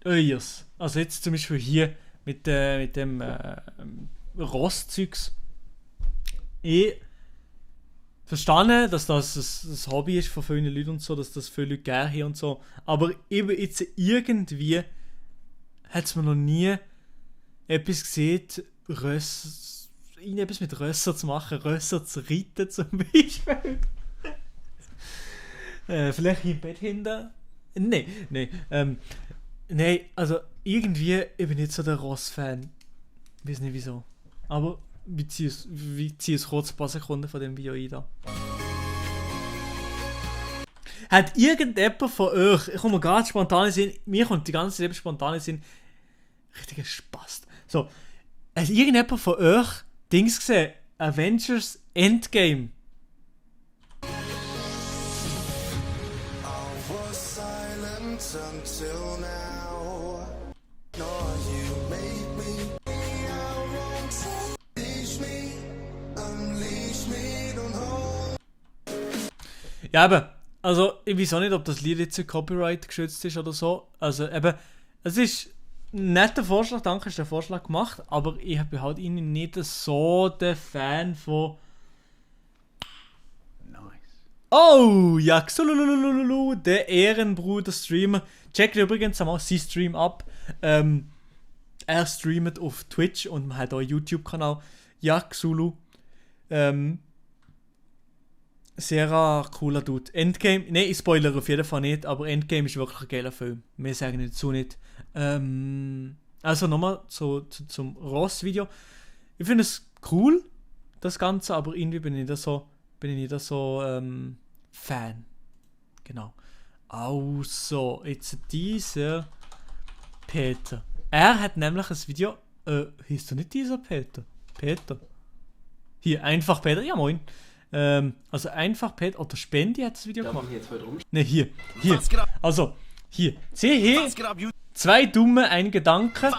euers. Also jetzt zum Beispiel hier, mit dem Rosszeugs. Ich verstehe, dass das ein Hobby ist von vielen Leuten und so, dass das viele Leute gerne haben und so. Aber eben jetzt irgendwie hat es mir noch nie etwas gesehen, etwas mit Rösser zu machen, Rösser zu reiten zum Beispiel. Vielleicht im Bett hinten. Nein, also irgendwie ich bin nicht so der Ross-Fan. Ich weiß nicht wieso. Aber wir ziehen es kurz ein paar Sekunden von dem Video ein. Da. Hat irgendjemand von euch, ich komme gerade spontan Sinn, mir kommt die ganze Zeit spontan Sinn, richtiger Spaß. So, hat irgendjemand von euch Dings gesehen? Avengers Endgame. Ja, eben, also ich weiß auch nicht, ob das Lied jetzt Copyright geschützt ist oder so. Also eben, es ist ein netter Vorschlag, danke, hast du den Vorschlag gemacht, aber ich bin halt irgendwie nicht so der Fan von... Oh, ja, Xulululululu, der Ehrenbruder-Streamer. Checkt übrigens einmal seinen Stream ab. Er streamt auf Twitch und man hat auch einen YouTube-Kanal. Ja, Xulu. Sehr cooler Dude. Endgame, ne, ich spoilere auf jeden Fall nicht, aber Endgame ist wirklich ein geiler Film. Wir sagen dazu nicht. Also nochmal zum Ross-Video. Ich finde es cool, das Ganze, aber irgendwie bin ich nicht so Fan. Genau. Also, jetzt dieser Peter. Er hat nämlich ein Video. Hieß du nicht dieser Peter? Peter. Hier, einfach Peter. Ja, moin. Also einfach Peter oder Spendi hat das Video gemacht. Ne, hier. Also, hier. Sieh hier. 2 Dumme, ein Gedanke.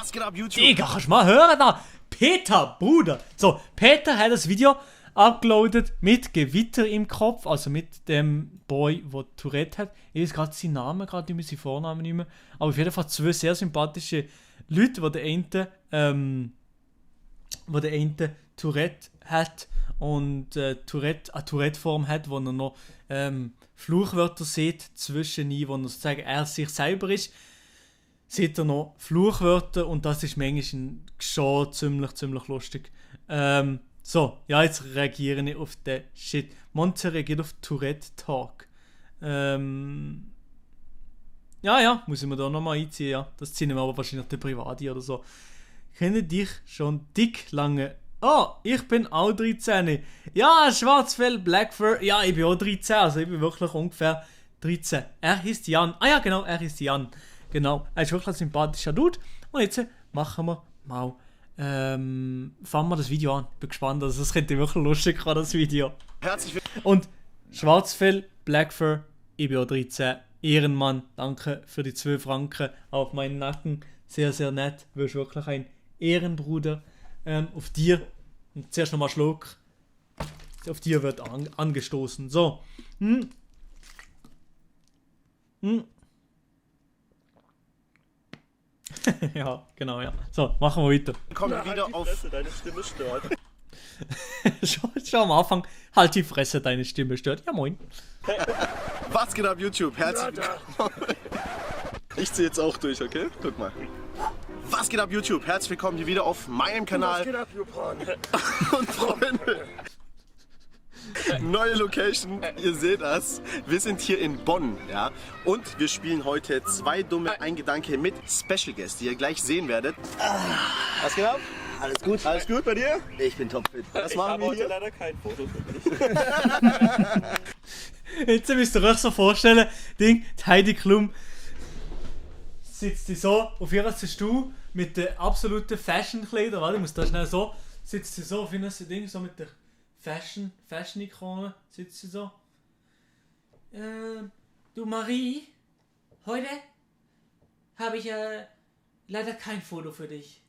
Digga, kannst du mal hören da? Peter, Bruder. So, Peter hat das Video uploadet mit Gewitter im Kopf, also mit dem Boy, der Tourette hat. Ich weiß gerade seinen Namen, gerade nicht mehr, seinen Vornamen nicht mehr. Aber auf jeden Fall 2 sehr sympathische Leute, die der eine Tourette hat und Tourette-Form hat, wo er noch Fluchwörter sieht zwischendurch, wo er sozusagen er sich selber ist, sieht er noch Fluchwörter und das ist manchmal schon ziemlich lustig. So, ja, jetzt reagiere ich auf den Shit. Monte reagiert auf Tourette-Talk. Ja, muss ich mir da nochmal einziehen, ja. Das ziehen wir aber wahrscheinlich der Private oder so. Kenne dich schon dick lange. Oh, ich bin auch 13. Ja, Schwarzfell, Blackfur. Ja, ich bin auch 13, also ich bin wirklich ungefähr 13. Er heißt Jan. Ah ja, genau, er heißt Jan. Genau, er ist wirklich ein sympathischer Dude. Und jetzt machen wir mal... fangen wir das Video an. Bin gespannt, also das könnte wirklich lustig sein, das Video. Herzlich willkommen. Und Schwarzfell, Blackfur, ich bin auch 13. Ehrenmann, danke für die 2 Franken auf meinen Nacken. Sehr, sehr nett. Du bist wirklich ein Ehrenbruder. Auf dir, und zuerst nochmal Schluck. Auf dir wird angestoßen. So. Ja, genau, ja. So, machen wir weiter. Kommen wir wieder auf... Deine Stimme stört. schon am Anfang, halt die Fresse, deine Stimme stört. Ja, moin. Was geht ab, YouTube? Herzlich willkommen. Ich zieh jetzt auch durch, okay? Guck mal. Was geht ab, YouTube? Herzlich willkommen hier wieder auf meinem Kanal. Was geht ab, Jupan? Und Freunde. Neue Location, ihr seht das. Wir sind hier in Bonn, ja. Und wir spielen heute 2 Dumme, ein Gedanke mit Special Guest, die ihr gleich sehen werdet. Was geht ab? Alles gut? Alles gut bei dir? Ich bin topfit. Was machen wir hier? Ich habe heute leider kein Foto für dich. Jetzt müsst ihr euch so vorstellen, die Heidi Klum sitzt sie so auf ihrer Stuhl mit den absoluten Fashion-Kleidern, warte, ich muss da schnell so, sitzt sie so auf ihrem Ding, so mit der Fashion-Ikone, sitzt sie so. Du Marie, heute habe ich leider kein Foto für dich.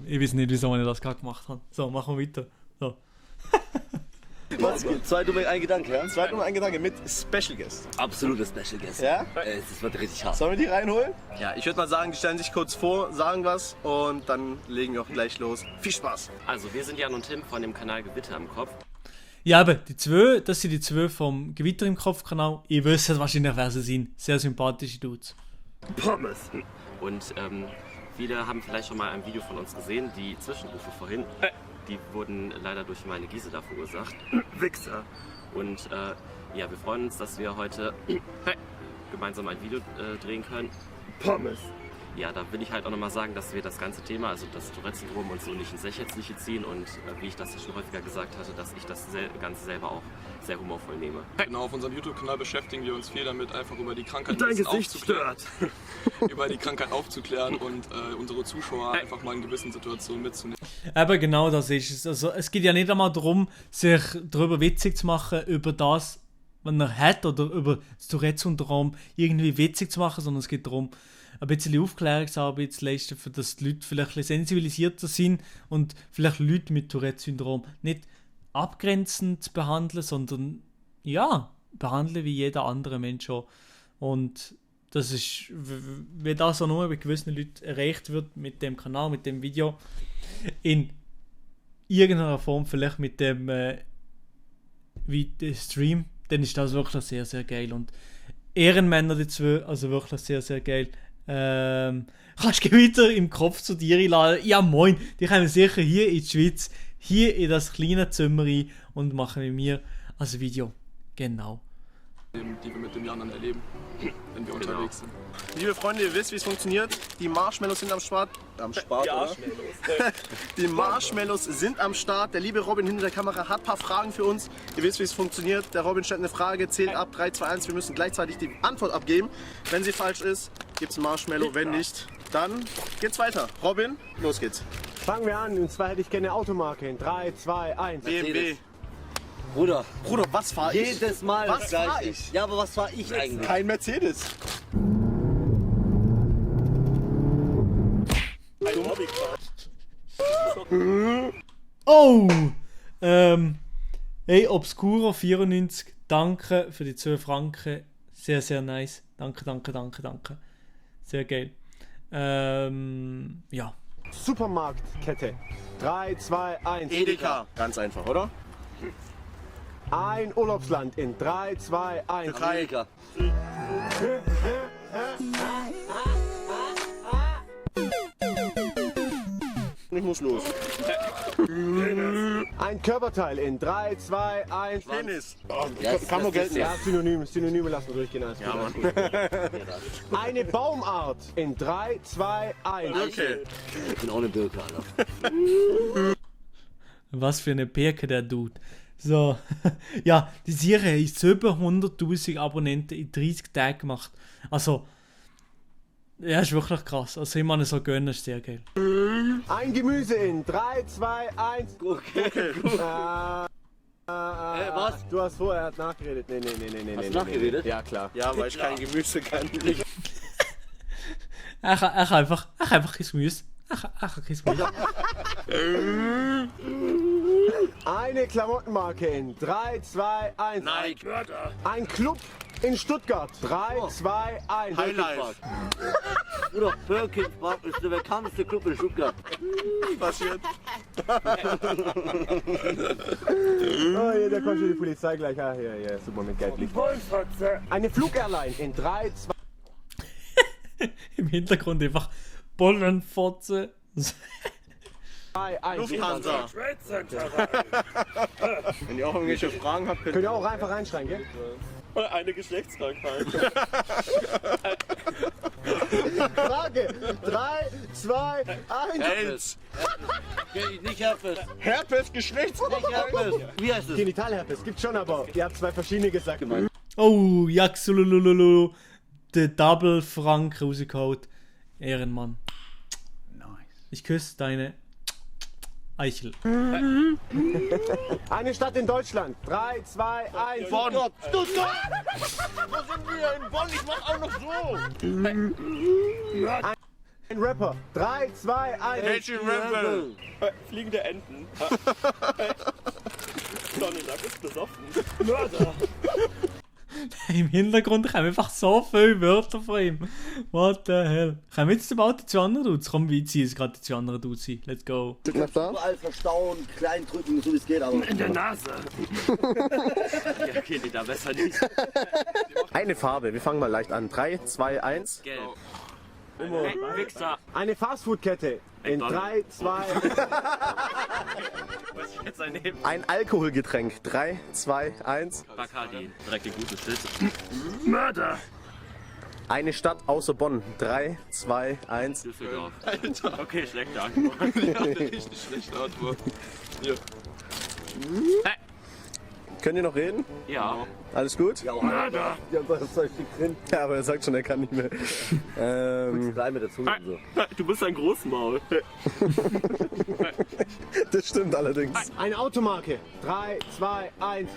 Ich weiß nicht, wieso ich das gerade gemacht habe. So, machen wir weiter. So. Was geht? Zwei Dumme, ein Gedanke, ja? Zweit Nummer ein Gedanke mit Special Guest. Absolute Special Guest. Ja? Das wird richtig hart. Sollen wir die reinholen? Ja, ich würde mal sagen, die stellen sich kurz vor, sagen was und dann legen wir auch gleich los. Viel Spaß! Also, wir sind Jan und Tim von dem Kanal Gewitter im Kopf. Ja, aber die zwei, das sind die zwei vom Gewitter im Kopf-Kanal. Ihr wisst wahrscheinlich, wer sie sind. Sehr sympathische Dudes. Pommes. Und viele haben vielleicht schon mal ein Video von uns gesehen, die Zwischenrufe vorhin. Die wurden leider durch meine Gisela verursacht. Wichser. Und ja, wir freuen uns, dass wir heute gemeinsam ein Video drehen können. Pommes. Ja, da will ich halt auch nochmal sagen, dass wir das ganze Thema, also das Tourette-Syndrom und so, nicht ins Lächerliche ziehen und wie ich das ja schon häufiger gesagt hatte, dass ich das Ganze selber auch sehr humorvoll nehme. Genau, auf unserem YouTube-Kanal beschäftigen wir uns viel damit, einfach über die Krankheit Dein Gesicht aufzuklären. stört. Über die Krankheit aufzuklären und unsere Zuschauer einfach mal in gewissen Situationen mitzunehmen. Aber genau das ist es. Also, es geht ja nicht einmal darum, sich darüber witzig zu machen, über das, was er hat, oder über das Tourette-Syndrom irgendwie witzig zu machen, sondern es geht darum, ein bisschen Aufklärungsarbeit zu leisten, für dass die Leute vielleicht ein bisschen sensibilisierter sind und vielleicht Leute mit Tourette-Syndrom nicht abgrenzend zu behandeln, sondern ja, behandeln wie jeder andere Mensch auch. Und das ist, wenn das auch nur bei gewissen Leuten erreicht wird mit dem Kanal, mit dem Video, in irgendeiner Form, vielleicht mit dem Stream, dann ist das wirklich sehr, sehr geil. Und Ehrenmänner die zwei, also wirklich sehr, sehr geil. Kannst du Gewitter im Kopf zu dir einladen? Ja moin, die kommen sicher hier in die Schweiz, hier in das kleine Zimmer rein und machen mit mir ein Video. Genau. Die wir mit dem Jan dann erleben, wenn wir unterwegs sind. Liebe Freunde, ihr wisst, wie es funktioniert. Die Marshmallows sind am Start. Am Start, oder? Die Marshmallows sind am Start. Der liebe Robin hinter der Kamera hat ein paar Fragen für uns. Ihr wisst, wie es funktioniert. Der Robin stellt eine Frage, zählt ab, 3, 2, 1. Wir müssen gleichzeitig die Antwort abgeben. Wenn sie falsch ist, gibt es ein Marshmallow. Wenn nicht, dann geht's weiter. Robin, los geht's. Fangen wir an, und zwar hätte ich gerne eine Automarke in 3, 2, 1. BMW. Bruder, Was fahr ich? jedes Mal Was das Gleiche. fahr ich? Ja, aber was war ich eigentlich? Kein Mercedes. Oh! Hey, Obscuro94, danke für die 2 Franken. Sehr, sehr nice. Danke. Sehr geil. Ja. Supermarktkette. 3, 2, 1. Edeka. Ganz einfach, oder? Ein Urlaubsland in 3, 2, 1. Amerika. Ich muss los. Ein Körperteil in 3, 2, 1. Penis. Kann man gelten. ja. Ja, Synonyme lassen wir durchgehen. Alles gut. Eine Baumart in 3, 2, 1. Okay. Ich bin auch eine Birke, Alter. Was für eine Birke der Dude. So. Ja, die Serie ist über 100.000 Abonnenten in 30 Tagen gemacht. Also, ja, ist wirklich krass. Also, ich meine, so gönnen ist sehr geil. Ein Gemüse in 3, 2, 1. Okay. Was? Du hast vorher hat nachgeredet. Nee. Hast du nachgeredet? Ja, klar. Ja, weil ich kein Gemüse kann. Er kann einfach kein Gemüse. Er kann kein Gemüse. Eine Klamottenmarke in 3, 2, 1. Nike. Ein Club in Stuttgart. 3, 2, 1. Highlife. Bruder, Birkenpark ist der bekannteste Club in Stuttgart. Passiert. Oh, hier, da kommt schon die Polizei gleich. Ah, hier, super mit Geldlicht. Eine Flugairline in 3, 2, Im Hintergrund einfach Bollenfotze. 2, 1. Lufthansa. Wenn ihr auch irgendwelche Fragen habt, Könnt ihr auch einfach reinschreien, gell? Eine Geschlechtskrankheit. Frage. 3, 2, 1. AIDS. Nicht Herpes. Herpes, Geschlechtskrankheit. Wie heißt es? Genitalherpes gibt's schon, aber ihr habt 2 verschiedene gesagt. Oh, Jaxulululu. Der Double Frank rausgehauen. Ehrenmann. Nice. Ich küsse deine Eichel. Eine Stadt in Deutschland. 3, 2, 1. Bonn. Stuttgart. Wo sind wir? In Bonn. Ich mach auch noch so. Ein Rapper. 3, 2, 1. Welche Rebel? Fliegende Enten. Donny Duck ist besoffen. Im Hintergrund kommen einfach so viele Wörter von ihm. What the hell? Kommen jetzt bald die zwei anderen Dudes? Komm, wir ziehen jetzt gerade die zwei anderen Dudes ein. Let's go. Überall verstauen, klein drücken, so wie es geht, aber... In der Nase. Ja, okay, nee, da besser nicht. Eine Farbe, wir fangen mal leicht an. 3, 2, 1. Gelb. Immo. Hey, Wichser. Eine Fastfood-Kette. In 3, 2... Was ich jetzt einnehmen? Ein Alkoholgetränk. 3, 2, 1. Bacardi. Direkt ein gutes Schild. Mörder! Eine Stadt außer Bonn. 3, 2, 1. Düsseldorf. Alter. Okay, schlechte Antwort. Ja, richtig schlechte Antwort. Hier. Könnt ihr noch reden? Ja. Alles gut? Ja, Mörder! Die haben doch das Zeug nicht drin. Ja, aber er sagt schon, er kann nicht mehr. Klein mit der Zunge und so. Du bist ein Großmaul. Das stimmt allerdings. Eine Automarke. 3, 2, 1.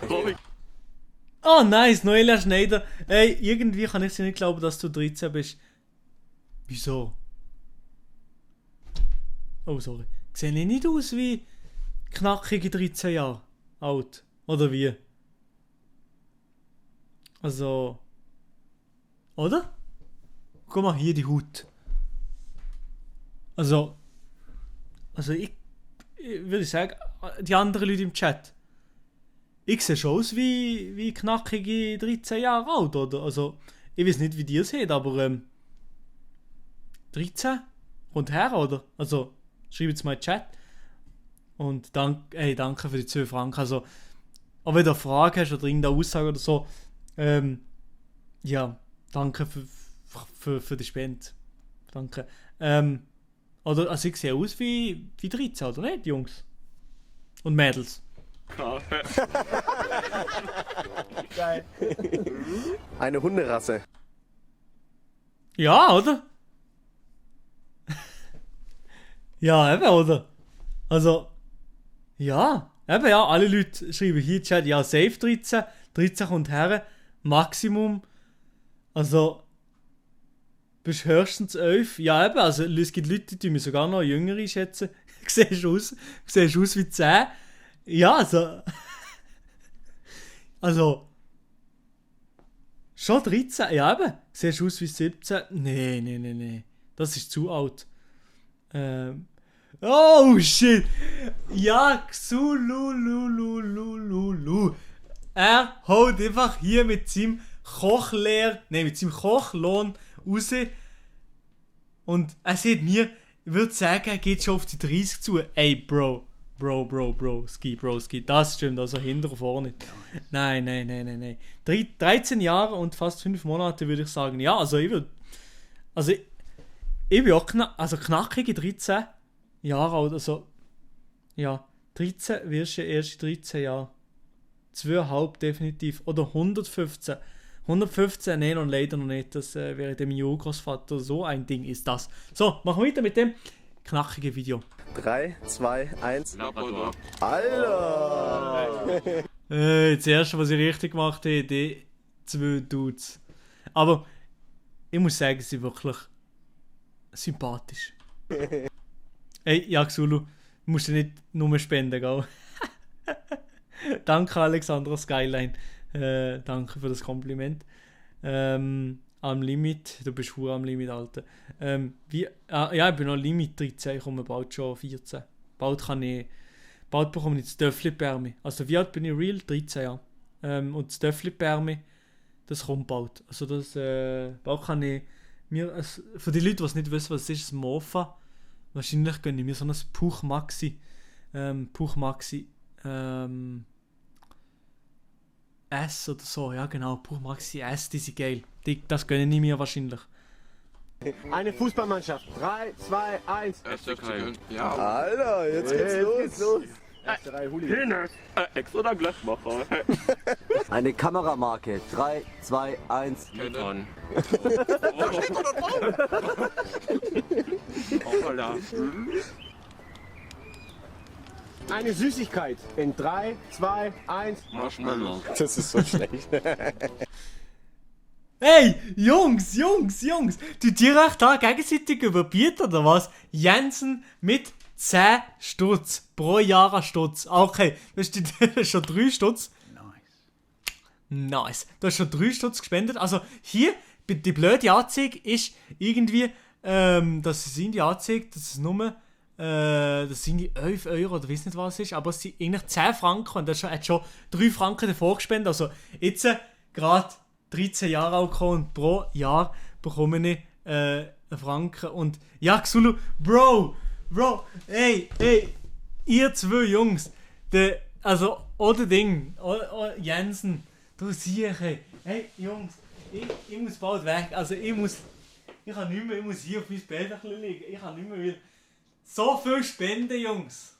Oh, nice, Noelia Schneider. Ey, irgendwie kann ich dir nicht glauben, dass du 13 bist. Wieso? Oh, sorry. Sehe ich nicht aus wie knackige 13 Jahre alt? Oder wie? Also... Oder? Guck mal, hier die Haut. Also ich würde sagen, die anderen Leute im Chat. Ich sehe schon aus wie knackige 13 Jahre alt, oder? Also, ich weiß nicht, wie ihr seht, aber 13? Kommt her, oder? Also, schreibt es mal in den Chat. Und danke für die 2 Franken. Also, aber wenn du eine Frage hast oder irgendeine Aussage oder so, ja, danke für die Spende. Danke. Oder, also ich sehe aus wie 13, oder nicht, Jungs? Und Mädels. Geil. Eine Hunderasse. Ja, oder? Ja, eben, oder? Also, ja, eben, ja, alle Leute schreiben hier in den Chat, ja, safe 13, 13 kommt her, Maximum, also, bist höchstens 11, ja eben, also es gibt Leute, die mich sogar noch jünger einschätzen, siehst aus wie 10, ja, also, schon 13, ja eben, siehst aus wie 17, nee, das ist zu alt, oh shit, ja, Xulululululu, er haut einfach hier mit seinem Kochlohn raus und er sieht mir, ich würde sagen, er geht schon auf die 30 zu. Ey, Bro, Ski, das stimmt, also hinter und vorne. Nein. 13 Jahre und fast 5 Monate würde ich sagen, ja, also ich bin auch knackige 13 Jahre alt, also, ja, 13 wirst du erst in 13 Jahren. 2,5 definitiv, oder 115. 115, nein, und leider noch nicht. Das wäre dem Urgroßvater, so ein Ding ist das. So, machen wir weiter mit dem knackigen Video. 3, 2, 1. Labrador. Alter! Das erste, was ich richtig gemacht habe, die 2 Dudes. Aber ich muss sagen, sie sind wirklich sympathisch. Ey, ja, Xulu, musst du nicht nur spenden, gell? Danke, Alexandra Skyline. Danke für das Kompliment. Am Limit, du bist verdammt am Limit, Alter. Ja, ich bin noch Limit 13, ich komme bald schon 14. Bald bekomme ich das Töffli-Permi. Also wie alt bin ich real? 13 Jahre. Und das Töffli-Permi, das kommt bald. Also das, bald kann ich mir, für die Leute, die nicht wissen, was es ist, das Mofa, wahrscheinlich gönne ich mir so ein Puch Maxi. S oder so, ja genau, Puch Maxi S, die sind geil. Das gönne ich mir wahrscheinlich. Eine Fußballmannschaft. 3, 2, 1. Ja. Alter, jetzt geht's los. Erste Reihe Huli. Ex oder Glasmacher? Eine Kameramarke. 3, 2, 1. Nikon. Eine Süßigkeit. In 3, 2, 1. Marshmallow. Das ist so schlecht. Hey, Jungs! Tut ihr euch da gegenseitig überbieten oder was? Jensen mit 10 Stutz pro Jahr an Stutz. Okay, das ist schon 3 Stutz. Nice. Du hast schon 3 Stutz gespendet. Also hier, die blöde Anzeige ist irgendwie, das sind die Anzeige, das ist nur, das sind die 11 Euro oder weiß nicht was es ist, aber es sind eigentlich 10 Franken und er hat schon 3 Franken davor gespendet. Also jetzt gerade 13 Jahre alt und pro Jahr bekomme ich einen Franken. Und ja, Xulu, Bro, ey, ihr 2 Jungs, oder Ding, Jensen, du siehst, hey Jungs, ich muss bald weg, also ich muss hier auf mein Bett liegen, ich kann nicht mehr, weil so viel spenden, Jungs.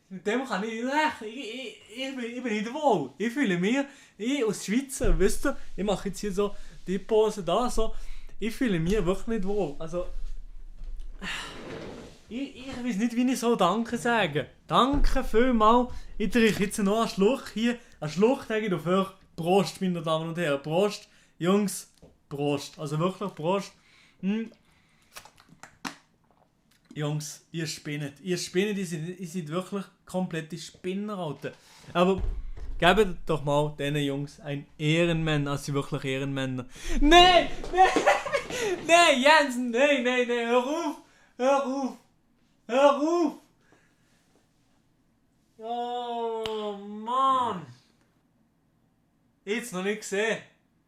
Mit dem kann ich nicht rechnen, ich bin nicht wohl, ich fühle mich, ich als Schweizer, wisst ihr, ich mache jetzt hier so die Pose da, so, ich fühle mich wirklich nicht wohl, also, ich weiß nicht, wie ich so Danke sagen. Danke vielmals. Ich trinke jetzt noch einen Schluck hier. Einen Schluck sage ich auf euch. Prost, meine Damen und Herren. Prost, Jungs. Prost. Also wirklich Prost. Jungs, ihr spinnet. Ihr seid wirklich komplette Spinner, Alter. Aber gebt doch mal diesen Jungs ein Ehrenmänner. Also wirklich Ehrenmänner. Nein, Jensen. Nein. Hör auf. Oh Mann! Jetzt noch nicht gesehen.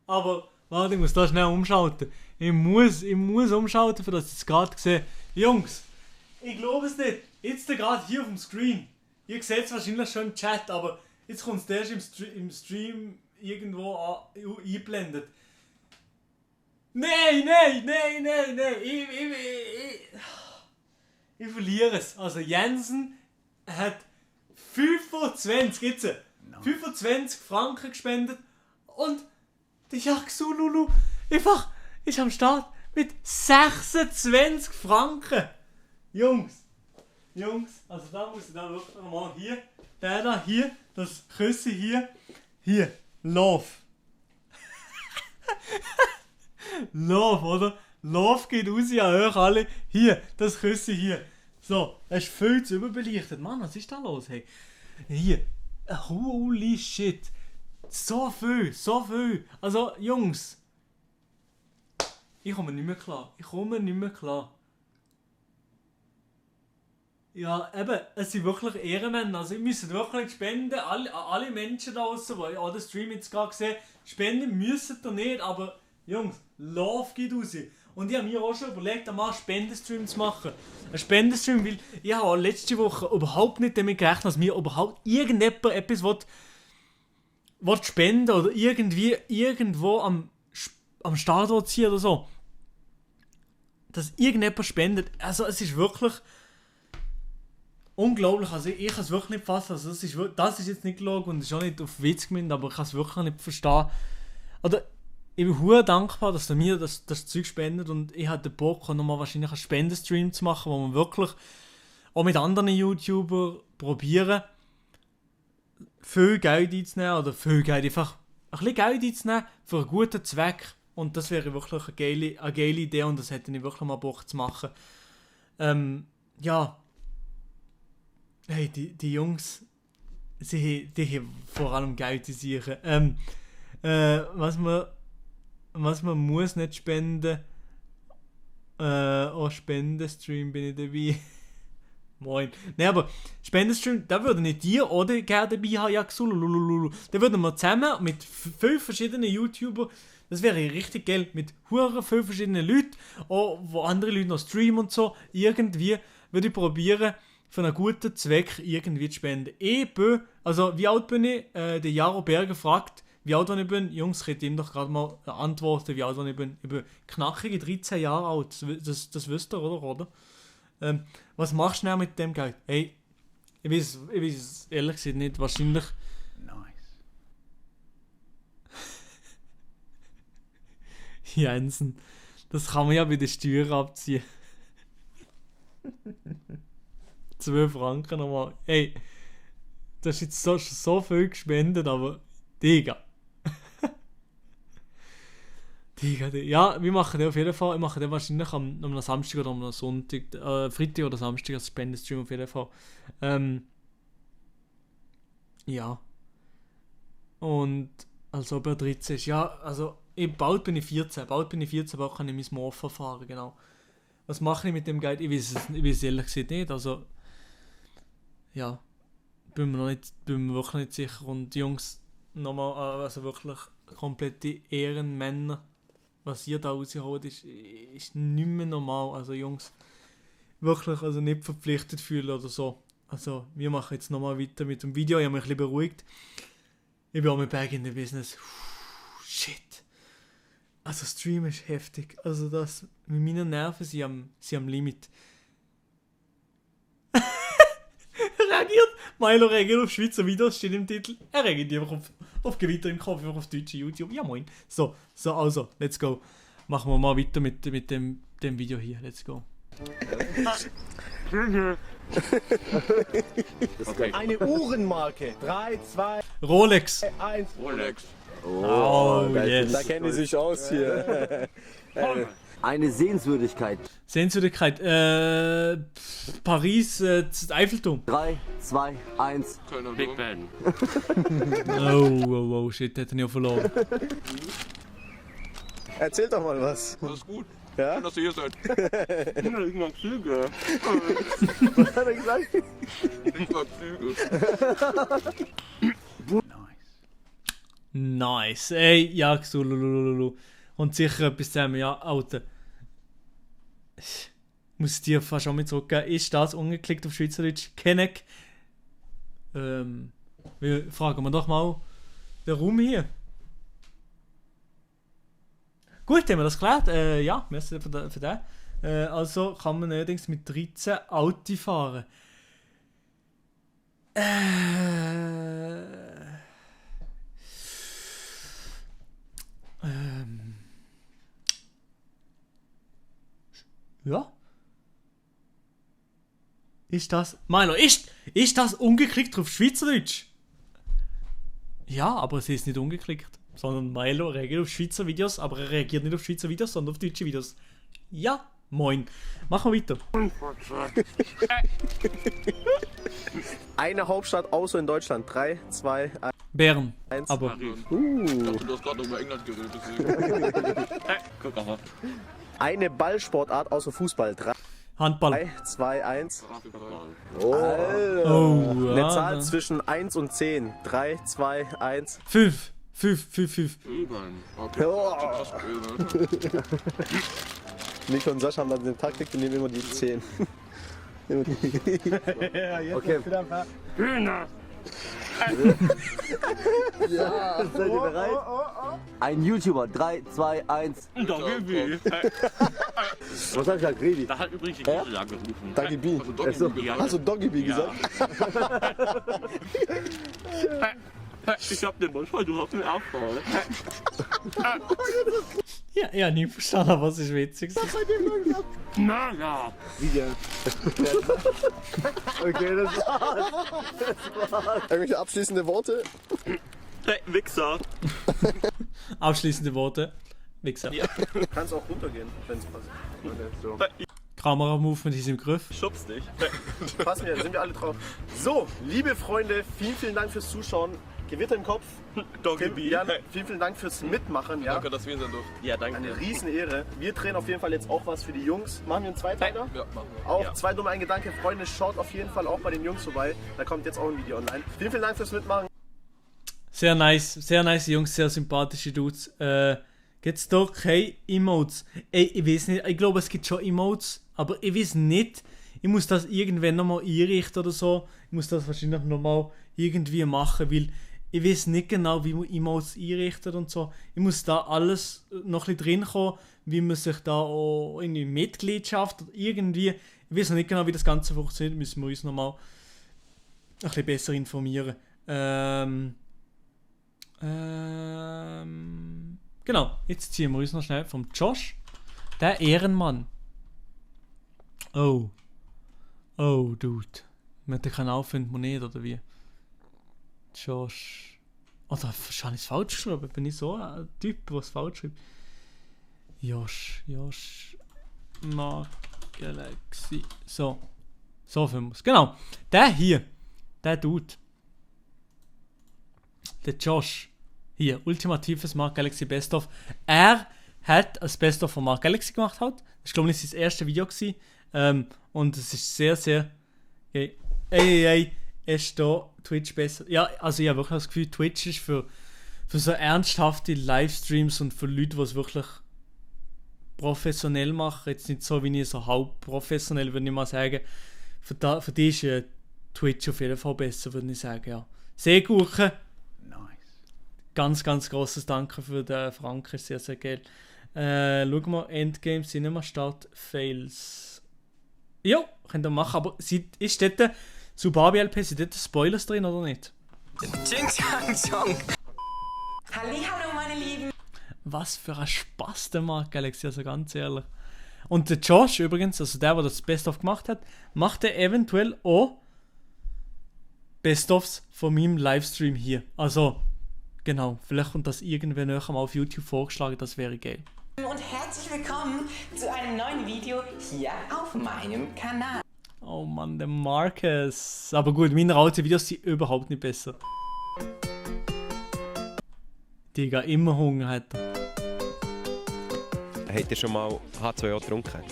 Aber warte, ich muss da schnell umschalten. Ich muss umschalten, für das ich es gerade sehe. Jungs, ich glaube es nicht. Jetzt gerade hier auf dem Screen. Ihr seht es wahrscheinlich schon im Chat, aber jetzt kommt es erst im Stream irgendwo eingeblendet. Nein! Ich verliere es. Also Jensen hat 25 Franken gespendet und der Jaxululu einfach ist am Start mit 26 Franken. Jungs, also da muss ich dann wirklich mal hier, hier, das Küsse hier, Love. Love, oder? Love geht raus an euch alle. Hier, das Küsse hier. So, es ist viel zu überbelichtet. Mann, was ist da los? Hey? Hier. Holy shit. So viel. Also, Jungs. Ich komme nicht mehr klar. Ja, eben, es sind wirklich Ehrenmänner. Also, ihr müsst wirklich spenden. Alle Menschen da draußen, die auch den Stream jetzt gerade sehen, spenden müssen ihr nicht, aber Jungs, Love geht raus. Und ich habe mir auch schon überlegt, einmal einen Spendenstream zu machen. Ein Spendenstream, weil ich habe letzte Woche überhaupt nicht damit gerechnet, dass mir überhaupt irgendjemand etwas will spenden oder irgendwie irgendwo am Standort ziehen oder so. Dass irgendjemand spendet. Also es ist wirklich unglaublich. Also ich kann es wirklich nicht fassen. Also das ist jetzt nicht gelogen und ist auch nicht auf Witz gemeint, aber ich kann es wirklich nicht verstehen. Oder ich bin sehr dankbar, dass ihr mir das Zeug spendet und ich hatte Bock, nochmal wahrscheinlich einen Spendenstream zu machen, wo wir wirklich auch mit anderen YouTubern probieren, viel Geld einzunehmen oder viel Geld, einfach ein bisschen Geld einzunehmen für einen guten Zweck. Und das wäre wirklich eine geile Idee und das hätte ich wirklich mal Bock zu machen. Ja. Hey, die Jungs, die haben vor allem Geld in sich. Was man muss nicht spenden. Auch Spendenstream bin ich dabei. Moin. Nein, aber Spendenstream, da würden nicht dir oder gerne dabei haben, ja, Xululululu. Da würden wir zusammen mit 5 verschiedenen YouTubern, das wäre richtig geil, mit vielen verschiedenen Leuten, auch wo andere Leute noch streamen und so, irgendwie würde ich probieren, für einen guten Zweck irgendwie zu spenden. Also wie alt bin ich? Der Jaro Berger fragt, wie alt ich bin. Jungs, ich hätte ihm doch gerade mal antworten, wie alt ich bin. Ich bin knackige 13 Jahre alt, das wisst ihr, oder? Was machst du denn mit dem Geld? Hey, ich weiß ehrlich gesagt nicht, wahrscheinlich... Nice. Jensen, das kann man ja bei den Steuern abziehen. 2 Franken nochmal. Hey, das ist jetzt so viel gespendet, aber Digga. Ja, wir machen den auf jeden Fall. Ich mache den wahrscheinlich am Samstag oder am Sonntag, Freitag oder Samstag als Spendenstream auf jeden Fall. Ja. Und also ob er 13 ist. Ja, also bald bin ich 14. Bald kann ich mein Morpher fahren, genau. Was mache ich mit dem Geld? Ich weiß es ehrlich gesagt nicht. Also, ja. Bin mir wirklich nicht sicher. Und die Jungs, nochmal, also wirklich komplette Ehrenmänner. Was ihr da rausholt, ist nicht mehr normal. Also Jungs, wirklich also nicht verpflichtet fühlen oder so. Also wir machen jetzt nochmal weiter mit dem Video. Ich habe mich ein bisschen beruhigt. Ich bin auch mit back in the business. Shit. Also Stream ist heftig. Also das, mit meinen Nerven sind am Limit. Milo reagiert auf Schweizer Videos, steht im Titel. Er reagiert einfach auf Gewitter im Kopf, einfach auf deutsche YouTube. Ja moin. So, also, let's go. Machen wir mal weiter mit dem Video hier. Let's go. Okay. Eine Uhrenmarke. 3, 2, Rolex. 1. Rolex. Oh, yes. Da kennen die sich aus hier. Eine Sehenswürdigkeit. Sehenswürdigkeit. Paris, Eiffelturm. 3, 2, 1. Kölner Big Dom. Ben. Oh, shit, hätte ich ja verloren. Erzähl doch mal was. Das ist gut. Ja? Schön, dass ihr hier seid. Ich mag Züge. Was hat er gesagt? Ich mag Züge. Nice. Ey, ja, so lulululu. Und sicher etwas zusammen, ja, Alter. Ich muss dir fast auch mit zurückgeben. Ist das ungeklickt auf Schweizerdeutsch? Kenneck. Wir fragen wir doch mal den Raum hier. Gut, haben wir das geklärt? Ja, merci für den. Also kann man allerdings mit 13 Auto fahren. Ja. Ist das... Milo, ist das ungeklickt auf Schweizerdeutsch? Ja, aber es ist nicht ungeklickt. Sondern Milo reagiert auf Schweizer Videos, aber er reagiert nicht auf Schweizer Videos, sondern auf deutsche Videos. Ja, moin. Machen wir weiter. Eine Hauptstadt außer in Deutschland. 3, 2, 1. Bern. 1. Aber... Ich dachte, du hast gerade über England geredet, deswegen. Guck aber. Eine Ballsportart außer Fußball. 3, Handball. 3, 2, 1. Oh, Eine ja, Zahl dann. zwischen 1 und 10. 3, 2, 1. 5. Okay. Oh. Das ist böse. Nico und Sascha haben dann den Taktik, die nehmen immer die 10. Okay. Ja, seid ihr bereit? Ein YouTuber. 3, 2, 1. Was hat gesagt, Redi? Da hat übrigens die Kirche angerufen. Doggy B. Also Doggy B. Hast du Doggy B gesagt? Ich hab den manchmal, du hast mir Abfall. Ja, ja, nie verstanden, aber es ist witzig. Na ja. Wie denn? Okay, das war's. Irgendwelche abschließende Worte? Hey, Wichser. Abschließende Worte. Wichser. Ja. Kannst auch runtergehen, wenn es passt. So. Kamera-Movement ist im Griff. Schubst dich. Passen wir, sind wir alle drauf. So, liebe Freunde, vielen Dank fürs Zuschauen. Gewitter im Kopf. Doggy B. Ja, vielen Dank fürs Mitmachen. Ja. Danke, dass wir hier sein durften. Ja, danke. Eine Riesenehre. Wir drehen auf jeden Fall jetzt auch was für die Jungs. Machen wir einen Zweiteiler? Ja, machen wir. Auch Ja. 2 dumme ein Gedanke. Freunde, schaut auf jeden Fall auch bei den Jungs vorbei. Da kommt jetzt auch ein Video online. Vielen Dank fürs Mitmachen. Sehr nice Jungs, sehr sympathische Dudes. Gibt's da keine Emotes? Ey, ich weiß nicht, ich glaube es gibt schon Emotes, aber ich weiß nicht, ich muss das irgendwann nochmal einrichten oder so. Ich muss das wahrscheinlich nochmal irgendwie machen, weil ich weiß nicht genau, wie man Emotes einrichtet und so. Ich muss da alles noch ein bisschen drin kommen, wie man sich da auch in die Mitgliedschaft oder irgendwie, ich weiß noch nicht genau, wie das Ganze funktioniert, müssen wir uns nochmal ein bisschen besser informieren. Genau, jetzt ziehen wir uns noch schnell vom Josh. Der Ehrenmann. Oh, Dude. Man hat den Kanal findet man nicht, oder wie? Josh. Oder wahrscheinlich falsch geschrieben. Bin ich so ein Typ, der es falsch schreibt? Josh. Mark Galaxy. So filmen wir's. Genau. Der hier. Der Dude. Der Josh. Hier. Ultimatives Mark Galaxy Best-of. Er hat ein Best-of von Mark Galaxy gemacht. Halt. Das war, glaube ich, sein erstes Video gewesen. Und es ist sehr, sehr... Ey. Ist da Twitch besser? Ja, also ich habe wirklich das Gefühl, Twitch ist für so ernsthafte Livestreams und für Leute, die es wirklich professionell machen, jetzt nicht so wie ich so halb professionell, würde ich mal sagen, für die ist Twitch auf jeden Fall besser, würde ich sagen, ja. Seegurken. Nice. Ganz, ganz grosses Danke für den Frank, ist sehr, sehr geil. Schauen wir, Endgame, Cinema Start, Fails. Ja, könnt ihr machen, aber ist dort zu Barbie LP, sind dort Spoilers drin oder nicht? Hallihallo, meine Lieben. Was für ein Spaß der Mark Galaxy, also ganz ehrlich. Und der Josh übrigens, also der das Best-of gemacht hat, macht er eventuell auch Best-ofs von meinem Livestream hier. Also, genau, vielleicht kommt das irgendwann nachher mal auf YouTube vorgeschlagen, das wäre geil. Und herzlich willkommen zu einem neuen Video hier auf meinem Kanal. Oh Mann, der Marcus. Aber gut, meine alten Videos sind überhaupt nicht besser. Digga, immer Hunger hat er. Habt ihr schon mal H2O getrunken?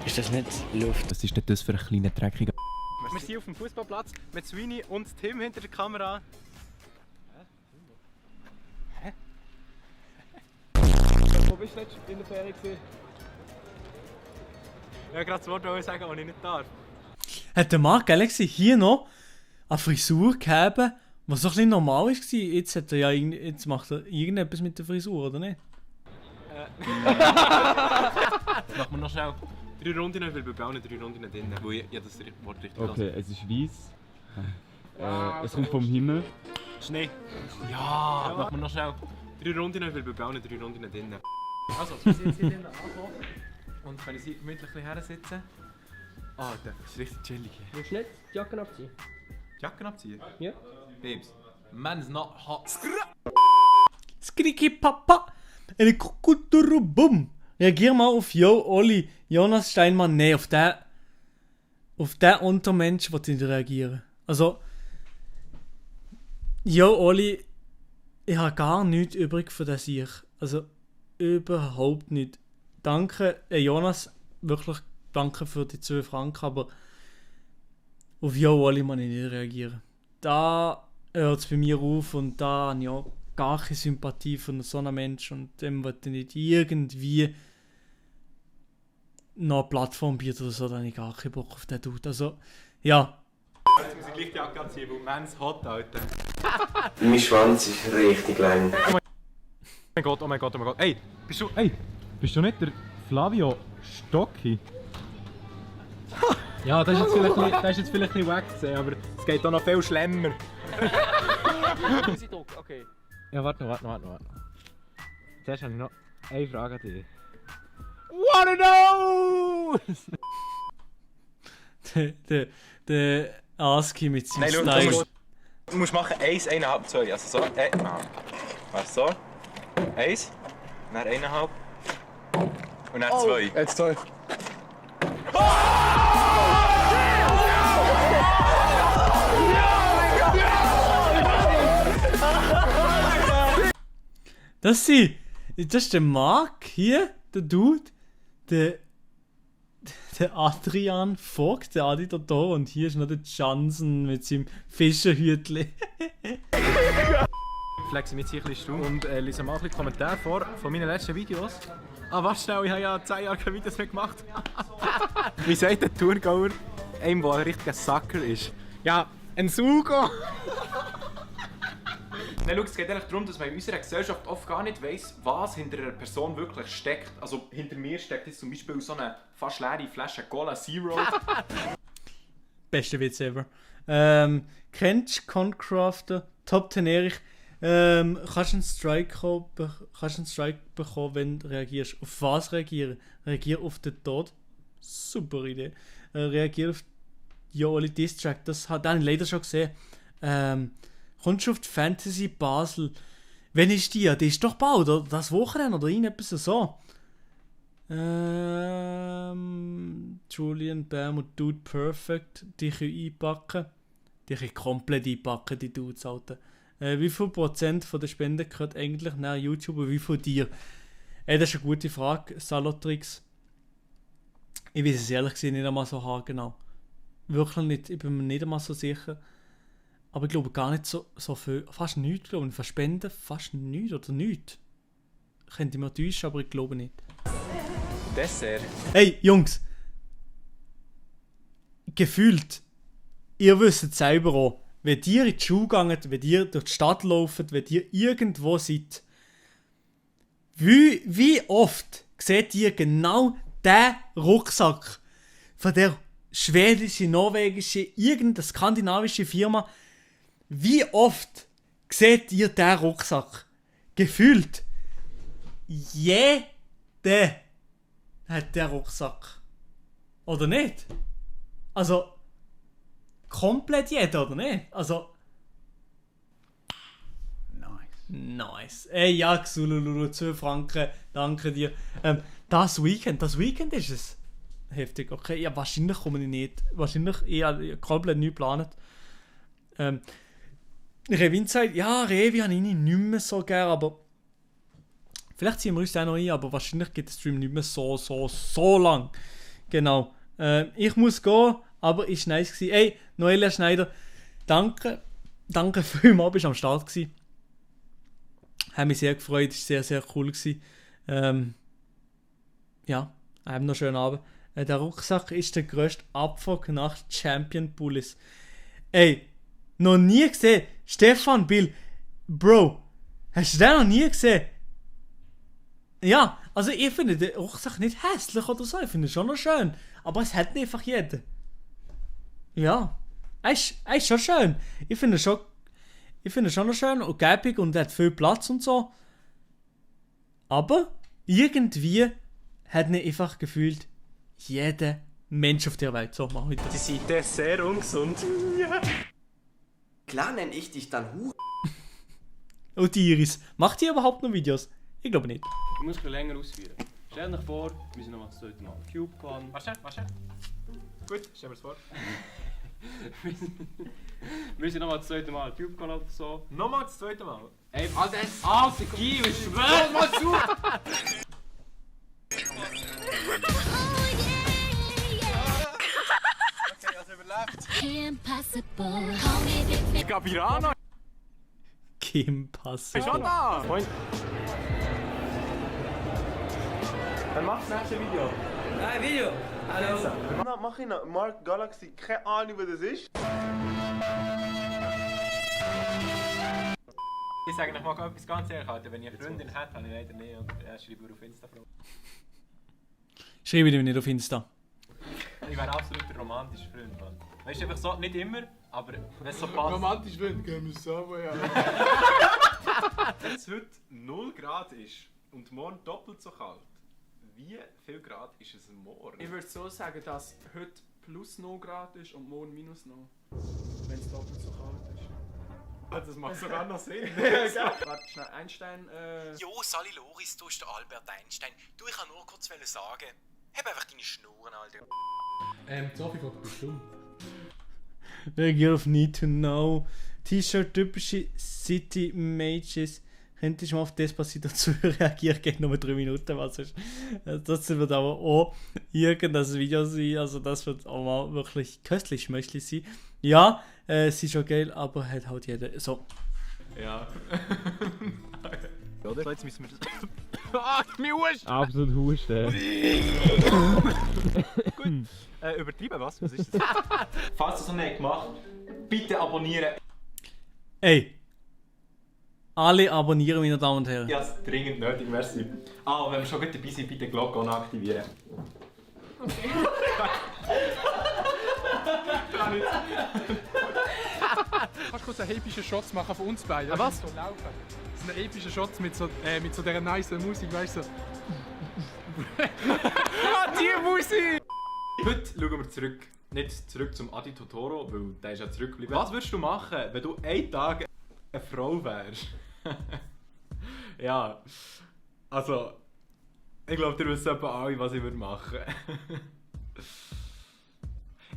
Ist das nicht Luft? Das ist nicht das für einen kleinen Dreckiger. Wir sind auf dem Fußballplatz mit Sweeney und Tim hinter der Kamera. Hä? Wo bist du letztens in der Ferien gewesen? Ja, gerade das Wort wollte ich sagen, das ich nicht darf. Hat der Mark Galaxy hier noch eine Frisur gehabt, was so ein bisschen normal war? Jetzt, jetzt macht er irgendetwas mit der Frisur, oder nicht? Machen wir noch schnell 3 Runden, weil wir bauen 3 Runden drin, wo ich das Wort richtig Okay, es ist weiss. Es kommt vom Himmel. Schnee. Ja, machen wir noch schnell 3 Runden, weil wir bauen 3 Runden drin. Also, wir sind jetzt hier drinnen angekommen und können Sie gemütlich hersitzen. Ah, das ist richtig chillig. Willst du nicht die Jacken abziehen? Die Jacken abziehen? Ja. Babes, man's not hot. Skriki Papa! Eine Kukuturubum! Reagier mal auf Yo Olli, Jonas Steinmann. Nein, auf den Untermensch wollte ich nicht reagieren. Also, Yo Olli, ich habe gar nichts übrig für das ich. Also, überhaupt nicht. Danke, Jonas, wirklich danke für die 2 Franken, aber auf Yo Olli muss ich nicht reagieren. Da hört es bei mir auf und da habe ich auch gar keine Sympathie für so einen Menschen und dem wollte ich nicht irgendwie noch eine Plattform bieten oder so, da habe ich gar keinen Bock auf den Dude. Also, ja. Jetzt muss ich gleich die Jacke anziehen, weil man's hot, Alter. Mein Schwanz ist richtig lang. Oh mein Gott, oh mein Gott, oh mein Gott. Ey, bist du nicht der Flavio Stocki? Ja, das ist jetzt vielleicht nicht wack gesehen, aber es geht auch noch viel schlimmer. Okay. Ja, warte noch. Zuerst habe ich noch eine Frage an dich. Wanna know! Der Aski mit seinem Nein, Style. du musst machen 1, 1,5, 2. Also so, Warte, so. 1, dann 1,5 und dann 2. Jetzt 2. Das ist der Mark hier, der Dude, der Adrian Vogt, der Adi da und hier ist noch der Johnson mit seinem Fischerhütli. Flexen wir jetzt hier ein bisschen und lesen mal ein bisschen Kommentare vor von meinen letzten Videos. Ah, warte schnell, ich habe ja 10 Jahre keine Videos mehr gemacht. Wie sagt der Thurgauer einem, der ein richtiger Sucker ist? Ja, ein Sugo! Nein, schau, es geht eigentlich darum, dass man in unserer Gesellschaft oft gar nicht weiss, was hinter einer Person wirklich steckt. Also hinter mir steckt jetzt zum Beispiel so eine fast leere Flasche Cola Zero. Beste Witz ever. Kennst du Concrafter? Top 10 Erich. Kannst du einen Strike bekommen, wenn du reagierst? Auf was reagieren? Reagier auf den Tod. Super Idee. Reagier auf Joli Distrack. Das habe ich leider schon gesehen. Kommst du auf die Fantasy Basel? Wann ist die? Die ist doch bald, oder? Das Wochenende oder irgendetwas so. Julian Bam und Dude Perfect, die können einpacken. Die können komplett einpacken, die Dudes, Alter. Wie viel Prozent von der Spenden gehört eigentlich nach YouTube und wie viel dir? Das ist eine gute Frage, Salotrix. Ich weiß es ehrlich gesagt nicht einmal so haargenau. Wirklich nicht, ich bin mir nicht einmal so sicher. Aber ich glaube gar nicht so viel, fast nichts, glaube ich. Von Spenden fast nichts oder nichts. Könnte ich mir täuschen, aber ich glaube nicht. Dessert. Hey, Jungs! Gefühlt, ihr wisst es selber auch, wenn ihr in die Schule geht, wenn ihr durch die Stadt lauft, wenn ihr irgendwo seid, wie oft seht ihr genau den Rucksack von der schwedischen, norwegischen, irgendeiner skandinavischen Firma? Wie oft seht ihr den Rucksack? Gefühlt. Jeder hat den Rucksack. Oder nicht? Also, komplett jeder, oder nicht? Also. Nice. Ey, ja, Xulululu, 2 Franken, danke dir. Das Weekend ist es. Heftig, okay. Ja, wahrscheinlich komme ich nicht. Wahrscheinlich eher komplett nicht geplant. Revin sagt, ja, Revi habe ich nicht mehr so gern, aber vielleicht ziehen wir uns den noch ein, aber wahrscheinlich geht der Stream nicht mehr so lang. Genau. Ich muss gehen, aber ist nice gewesen. Ey, Noelia Schneider, danke. Danke vielmals, bist am Start gewesen. Hat mich sehr gefreut, ist sehr, sehr cool gewesen. Ja, haben noch einen schönen Abend. Der Rucksack ist der grösste Abfuck nach Champion Bullies. Ey, noch nie gesehen. Stefan Bill, Bro, hast du den noch nie gesehen? Ja, also ich finde den Rucksack nicht hässlich oder so, ich finde ihn schon noch schön. Aber es hat nicht einfach jeder. Ja, er ist schon schön. Ich finde schon noch schön und gäbig und hat viel Platz und so. Aber irgendwie hat nicht einfach gefühlt jeder Mensch auf der Welt. So, mach weiter. Die sind sehr ungesund. Ja. Klar nenne ich dich dann Hu. Und die Iris, macht die überhaupt noch Videos? Ich glaube nicht. Du musst länger ausführen. Stell dir vor, wir sind nochmal das zweite Mal Cube Con. Warte. Gut, stell dir das vor. Wir sind nochmal das zweite Mal Cube Con oder so. Nochmal das zweite Mal? Ey, Alter, Guido, ich schwör mal zu! Okay, also überlebt. Gabirana! Kim Pass. Ist schon da! Moin. Dann machst du das nächste Video. Nein, Video! Hallo! Mach ich noch Mark Galaxy, keine Ahnung, wer das ist. Ich sage noch mal etwas ganz ehrlich, Alter. Wenn ich eine Freundin hätte, habe ich leider nicht und schreibe auf Insta. Schreibe ich nicht auf Insta. Ich wäre absolut der romantische Freund, Mann. Weißt du, einfach so, nicht immer, aber wenn es so passt. Romantisch Freund, gehen wir so, ja. Wenn es heute 0 Grad ist und morgen doppelt so kalt, wie viel Grad ist es morgen? Ich würde so sagen, dass heute plus 0 Grad ist und morgen minus 0. Wenn es doppelt so kalt ist. Das macht sogar noch Sinn. Warte, schnell, Einstein, Jo, Sali Loris, du bist der Albert Einstein. Du, ich kann nur kurz sagen, hab einfach deine Schnurren, Alter. Sophie geht bestimmt. Girl Need to Know. T-Shirt, typische City Mages. Könntest du mal auf Despacito zu reagieren? Geht nur 3 Minuten, was ist. Das wird aber auch irgendein Video sein. Also das wird auch mal wirklich köstlich schmöchlich sein. Ja, sie ist schon geil, aber hat halt jeder. So. Ja. Oder? So, jetzt müssen wir das. Mein Husten! Absolut Husten. Gut. Übertrieben, was? Was ist das? Falls du es noch nicht gemacht hast, bitte abonnieren. Ey! Alle abonnieren, meine Damen und Herren. Ja, es ist dringend nötig, merci. Ah, wenn wir schon gut dabei sind, bitte die Glocke auch noch aktivieren. Okay. Kannst du kurz einen epischen Shots machen von uns beiden? Was? So laufen. Das sind epische Shots mit so dieser nice Musik, weißt du? So. Die Musik! Heute schauen wir zurück. Nicht zurück zum Adi Totoro, weil der ist ja zurückgeblieben. Was würdest du machen, wenn du einen Tag eine Frau wärst? Ja, also Ich glaube, ihr wisst etwa alle, was ich machen würde.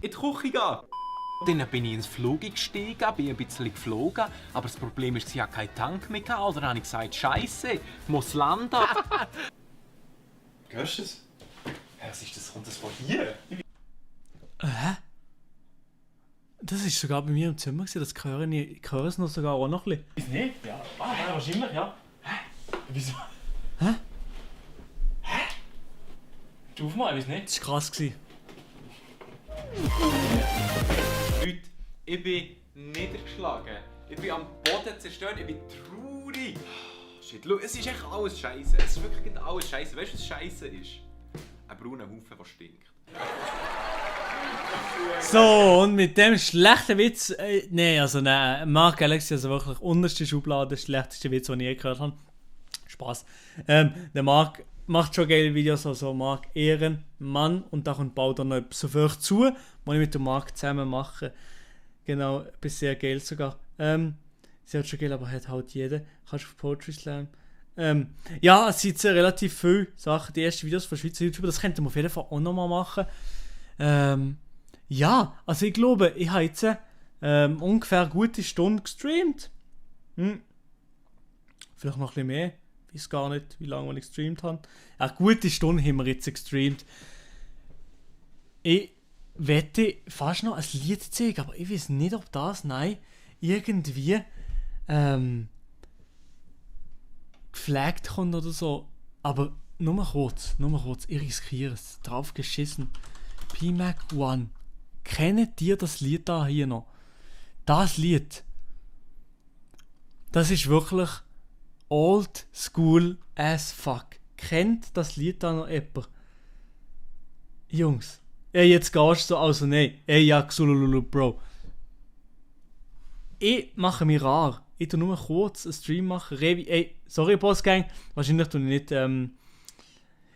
In die Küche gehen. Dann bin ich ins Flug gestiegen, bin ein bisschen geflogen, aber das Problem ist, ich hatte keinen Tank mehr, oder habe ich gesagt, Scheiße, ich muss landen. Hörst du es? Was ist das? Kommt das von hier? Hä? Das ist sogar bei mir im Zimmer gewesen, das höre es noch sogar auch noch ein bisschen. Ist nicht? Ja. Wahrscheinlich, ja. Hä? Wieso? Hä? Hä? Du aufmalen, weiß nicht? Das war krass gewesen. Leute, ich bin niedergeschlagen. Ich bin am Boden zerstört, ich bin traurig. Shit, schau, es ist echt alles scheiße. Es ist wirklich alles scheiße. Weißt du, was scheiße ist? Ein brauner Haufen, der stinkt. So, und mit dem schlechten Witz, Mark Galaxy, also wirklich unterste Schublade, der schlechteste Witz, den ich je gehört habe. Spaß. Der Mark macht schon geile Videos, also Mark Ehrenmann, und da baut er noch etwas auf euch zu, was ich mit dem Mark zusammen mache. Genau, bis sehr geil sogar. Sie hat schon geil, aber hat halt jeder. Kannst du auf Poetry Slam. Ja, es sind relativ viele Sachen, die ersten Videos von Schweizer YouTuber, das könnten wir auf jeden Fall auch nochmal machen. Ja, also ich glaube, ich habe jetzt ungefähr eine gute Stunde gestreamt. Vielleicht noch ein bisschen mehr. Ich weiß gar nicht, wie lange ich gestreamt habe. Eine gute Stunde haben wir jetzt gestreamt. Ich wette fast noch ein Lied zeigen, aber ich weiß nicht, ob das, irgendwie geflaggt kommt oder so. Aber nur kurz, ich riskiere es. Drauf geschissen. PMAC One. Kennt ihr das Lied da hier noch? Das Lied. Das ist wirklich old school as fuck. Kennt das Lied da noch jemand? Jungs. Ey, jetzt gehst du so, also nein. Ey, ja, Xulululu, Bro. Ich mache mich rar. Ich tue nur kurz einen Stream machen. Revi, ey, sorry, Bossgang. Wahrscheinlich tue ich nicht,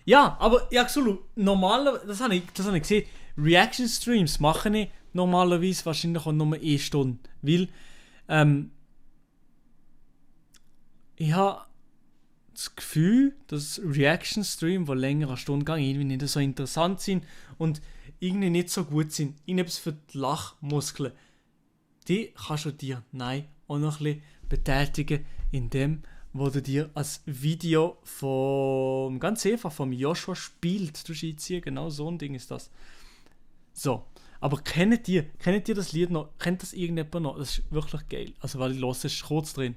ja, aber ja, Xulu, normalerweise, das habe ich gesehen, Reaction-Streams mache ich normalerweise wahrscheinlich auch nur 1 Stunde, weil ich habe das Gefühl, dass Reaction-Streams, die länger eine Stunde gehen, irgendwie nicht so interessant sind und irgendwie nicht so gut sind. Irgendetwas für die Lachmuskeln. Die kannst du dir auch noch ein bisschen betätigen, indem wo du dir als Video vom ganz einfach vom Joshua spielt du einziehen. Genau so ein Ding ist das. So, aber kennt ihr das Lied noch? Kennt das irgendjemand noch? Das ist wirklich geil. Also weil ich höre, es ist kurz drin.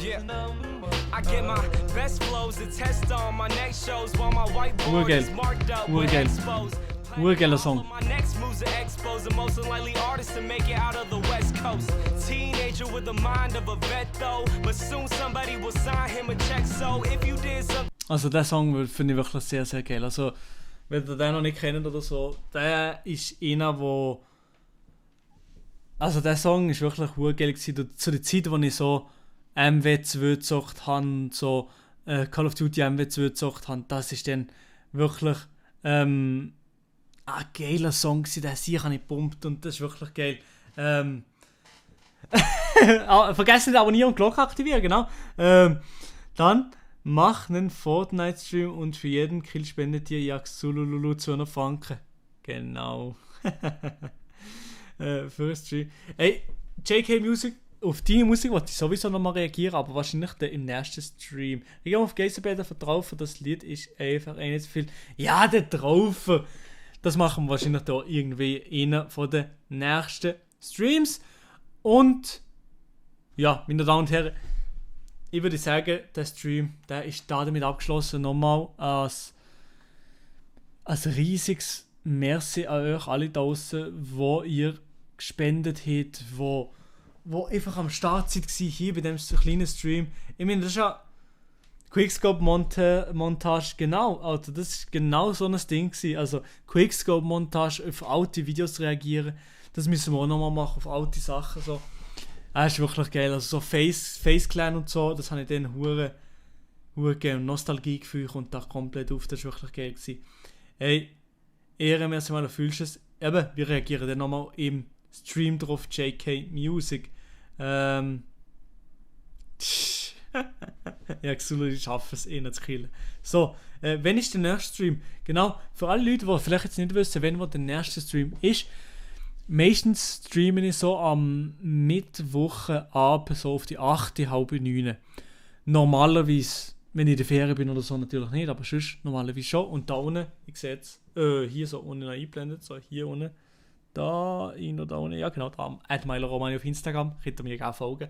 Yeah, I get my best flows to test on my next shows while my whiteboard is marked up with exposed. Urgeiler Song. My next moves are exposed, the most unlikely artist to make it out of the West Coast. Teenager with the mind of a vet though, but soon somebody will sign him a check. So if you did something. Also der Song finde ich wirklich sehr, sehr geil. Also wenn ihr den noch nicht kennt oder so, der ist einer, wo also der Song ist wirklich urgeil gewesen. Zu der Zeit, wo ich so MW2 gezockt habe, so Call of Duty MW2 gezockt habe, das ist dann wirklich ein geiler Song gewesen, den sie habe ich gepumpt und das ist wirklich geil. Vergesst nicht abonnieren und Glocke aktivieren, genau. Dann mach einen Fortnite-Stream und für jeden Kill spendet ihr Yaxulululu 200 Franken. Genau. Für einen Stream. Ey, JK Music, auf deine Musik wollte ich sowieso nochmal reagieren, aber wahrscheinlich im nächsten Stream. Ich gehe auf Geisterbäder vertraufen, das Lied ist einfach nicht zu viel. Ja, der Traufen! Das machen wir wahrscheinlich da irgendwie in einer von den nächsten Streams. Und ja, meine Damen und Herren, ich würde sagen, der Stream, der ist damit abgeschlossen. Nochmal als riesiges Merci an euch alle da draussen, wo ihr gespendet habt, wo einfach am Start seid hier bei diesem kleinen Stream. Ich meine, das ist ja Quickscope-Montage, genau, Alter, das ist genau so ein Ding gewesen. Also Quickscope-Montage, auf alte Videos reagieren, das müssen wir auch nochmal machen, auf alte Sachen so. Das ist wirklich geil. Also so Face Clan und so, das habe ich dann hure gegeben. Nostalgiegefühl kommt da komplett auf, das ist wirklich geil gewesen. Hey, ehrenmäßig mal, fühlst du es? Eben, wir reagieren dann nochmal im Stream drauf, JK Music. Ja, Xulu, ich schaffe es, ihn zu killen. So, wann ist der nächste Stream? Genau, für alle Leute, die vielleicht jetzt nicht wissen, wann der nächste Stream ist, meistens streame ich so am Mittwochabend, so auf die 8, halb 9. Normalerweise, wenn ich in der Ferien bin oder so, natürlich nicht, aber sonst normalerweise schon. Und da unten, ich sehe es hier so unten eingeblendet, so hier unten, da, da unten, ja genau, da, @MyLoromani auf Instagram, könnt ihr mir auch folgen.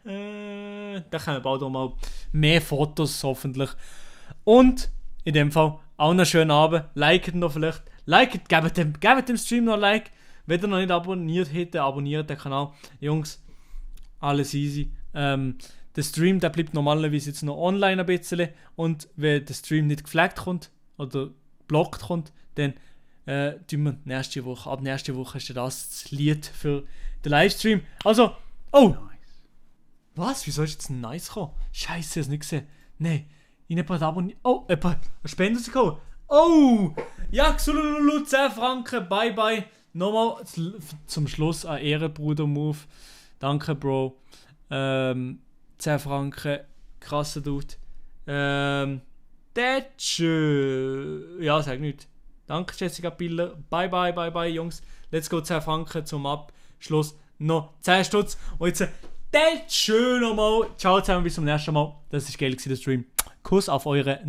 Da kommen bald auch mal mehr Fotos, hoffentlich. Und in dem Fall auch einen schönen Abend, liket noch vielleicht, gebt dem Stream noch ein Like, wenn ihr noch nicht abonniert hättet, abonniert den Kanal. Jungs, alles easy. Der Stream, der bleibt normalerweise jetzt noch online ein bisschen, und wenn der Stream nicht geflaggt kommt oder blockt kommt, dann tun wir nächste Woche. Ab nächste Woche ist das Lied für den Livestream. Also, oh! Was? Wieso ist jetzt ein Nice gekommen? Scheiße, ich habe es nicht gesehen. Nein, ich habe jemand abonniert. Oh, jemand Spender gekommen. Oh! Ja, Xulululu, 10 Franken, bye bye. Nochmal zum Schluss ein Ehrenbruder-Move. Danke, Bro. 10 Franken, krasser Dude. Ja, sag nicht. Danke, Jessica Piller. Bye, bye, bye, bye, Jungs. Let's go, 10 Franken zum Abschluss. Noch 10 Stutz. Und jetzt, schön nochmal. Ciao zusammen, bis zum nächsten Mal. Das war geil, der Stream. Kuss auf eure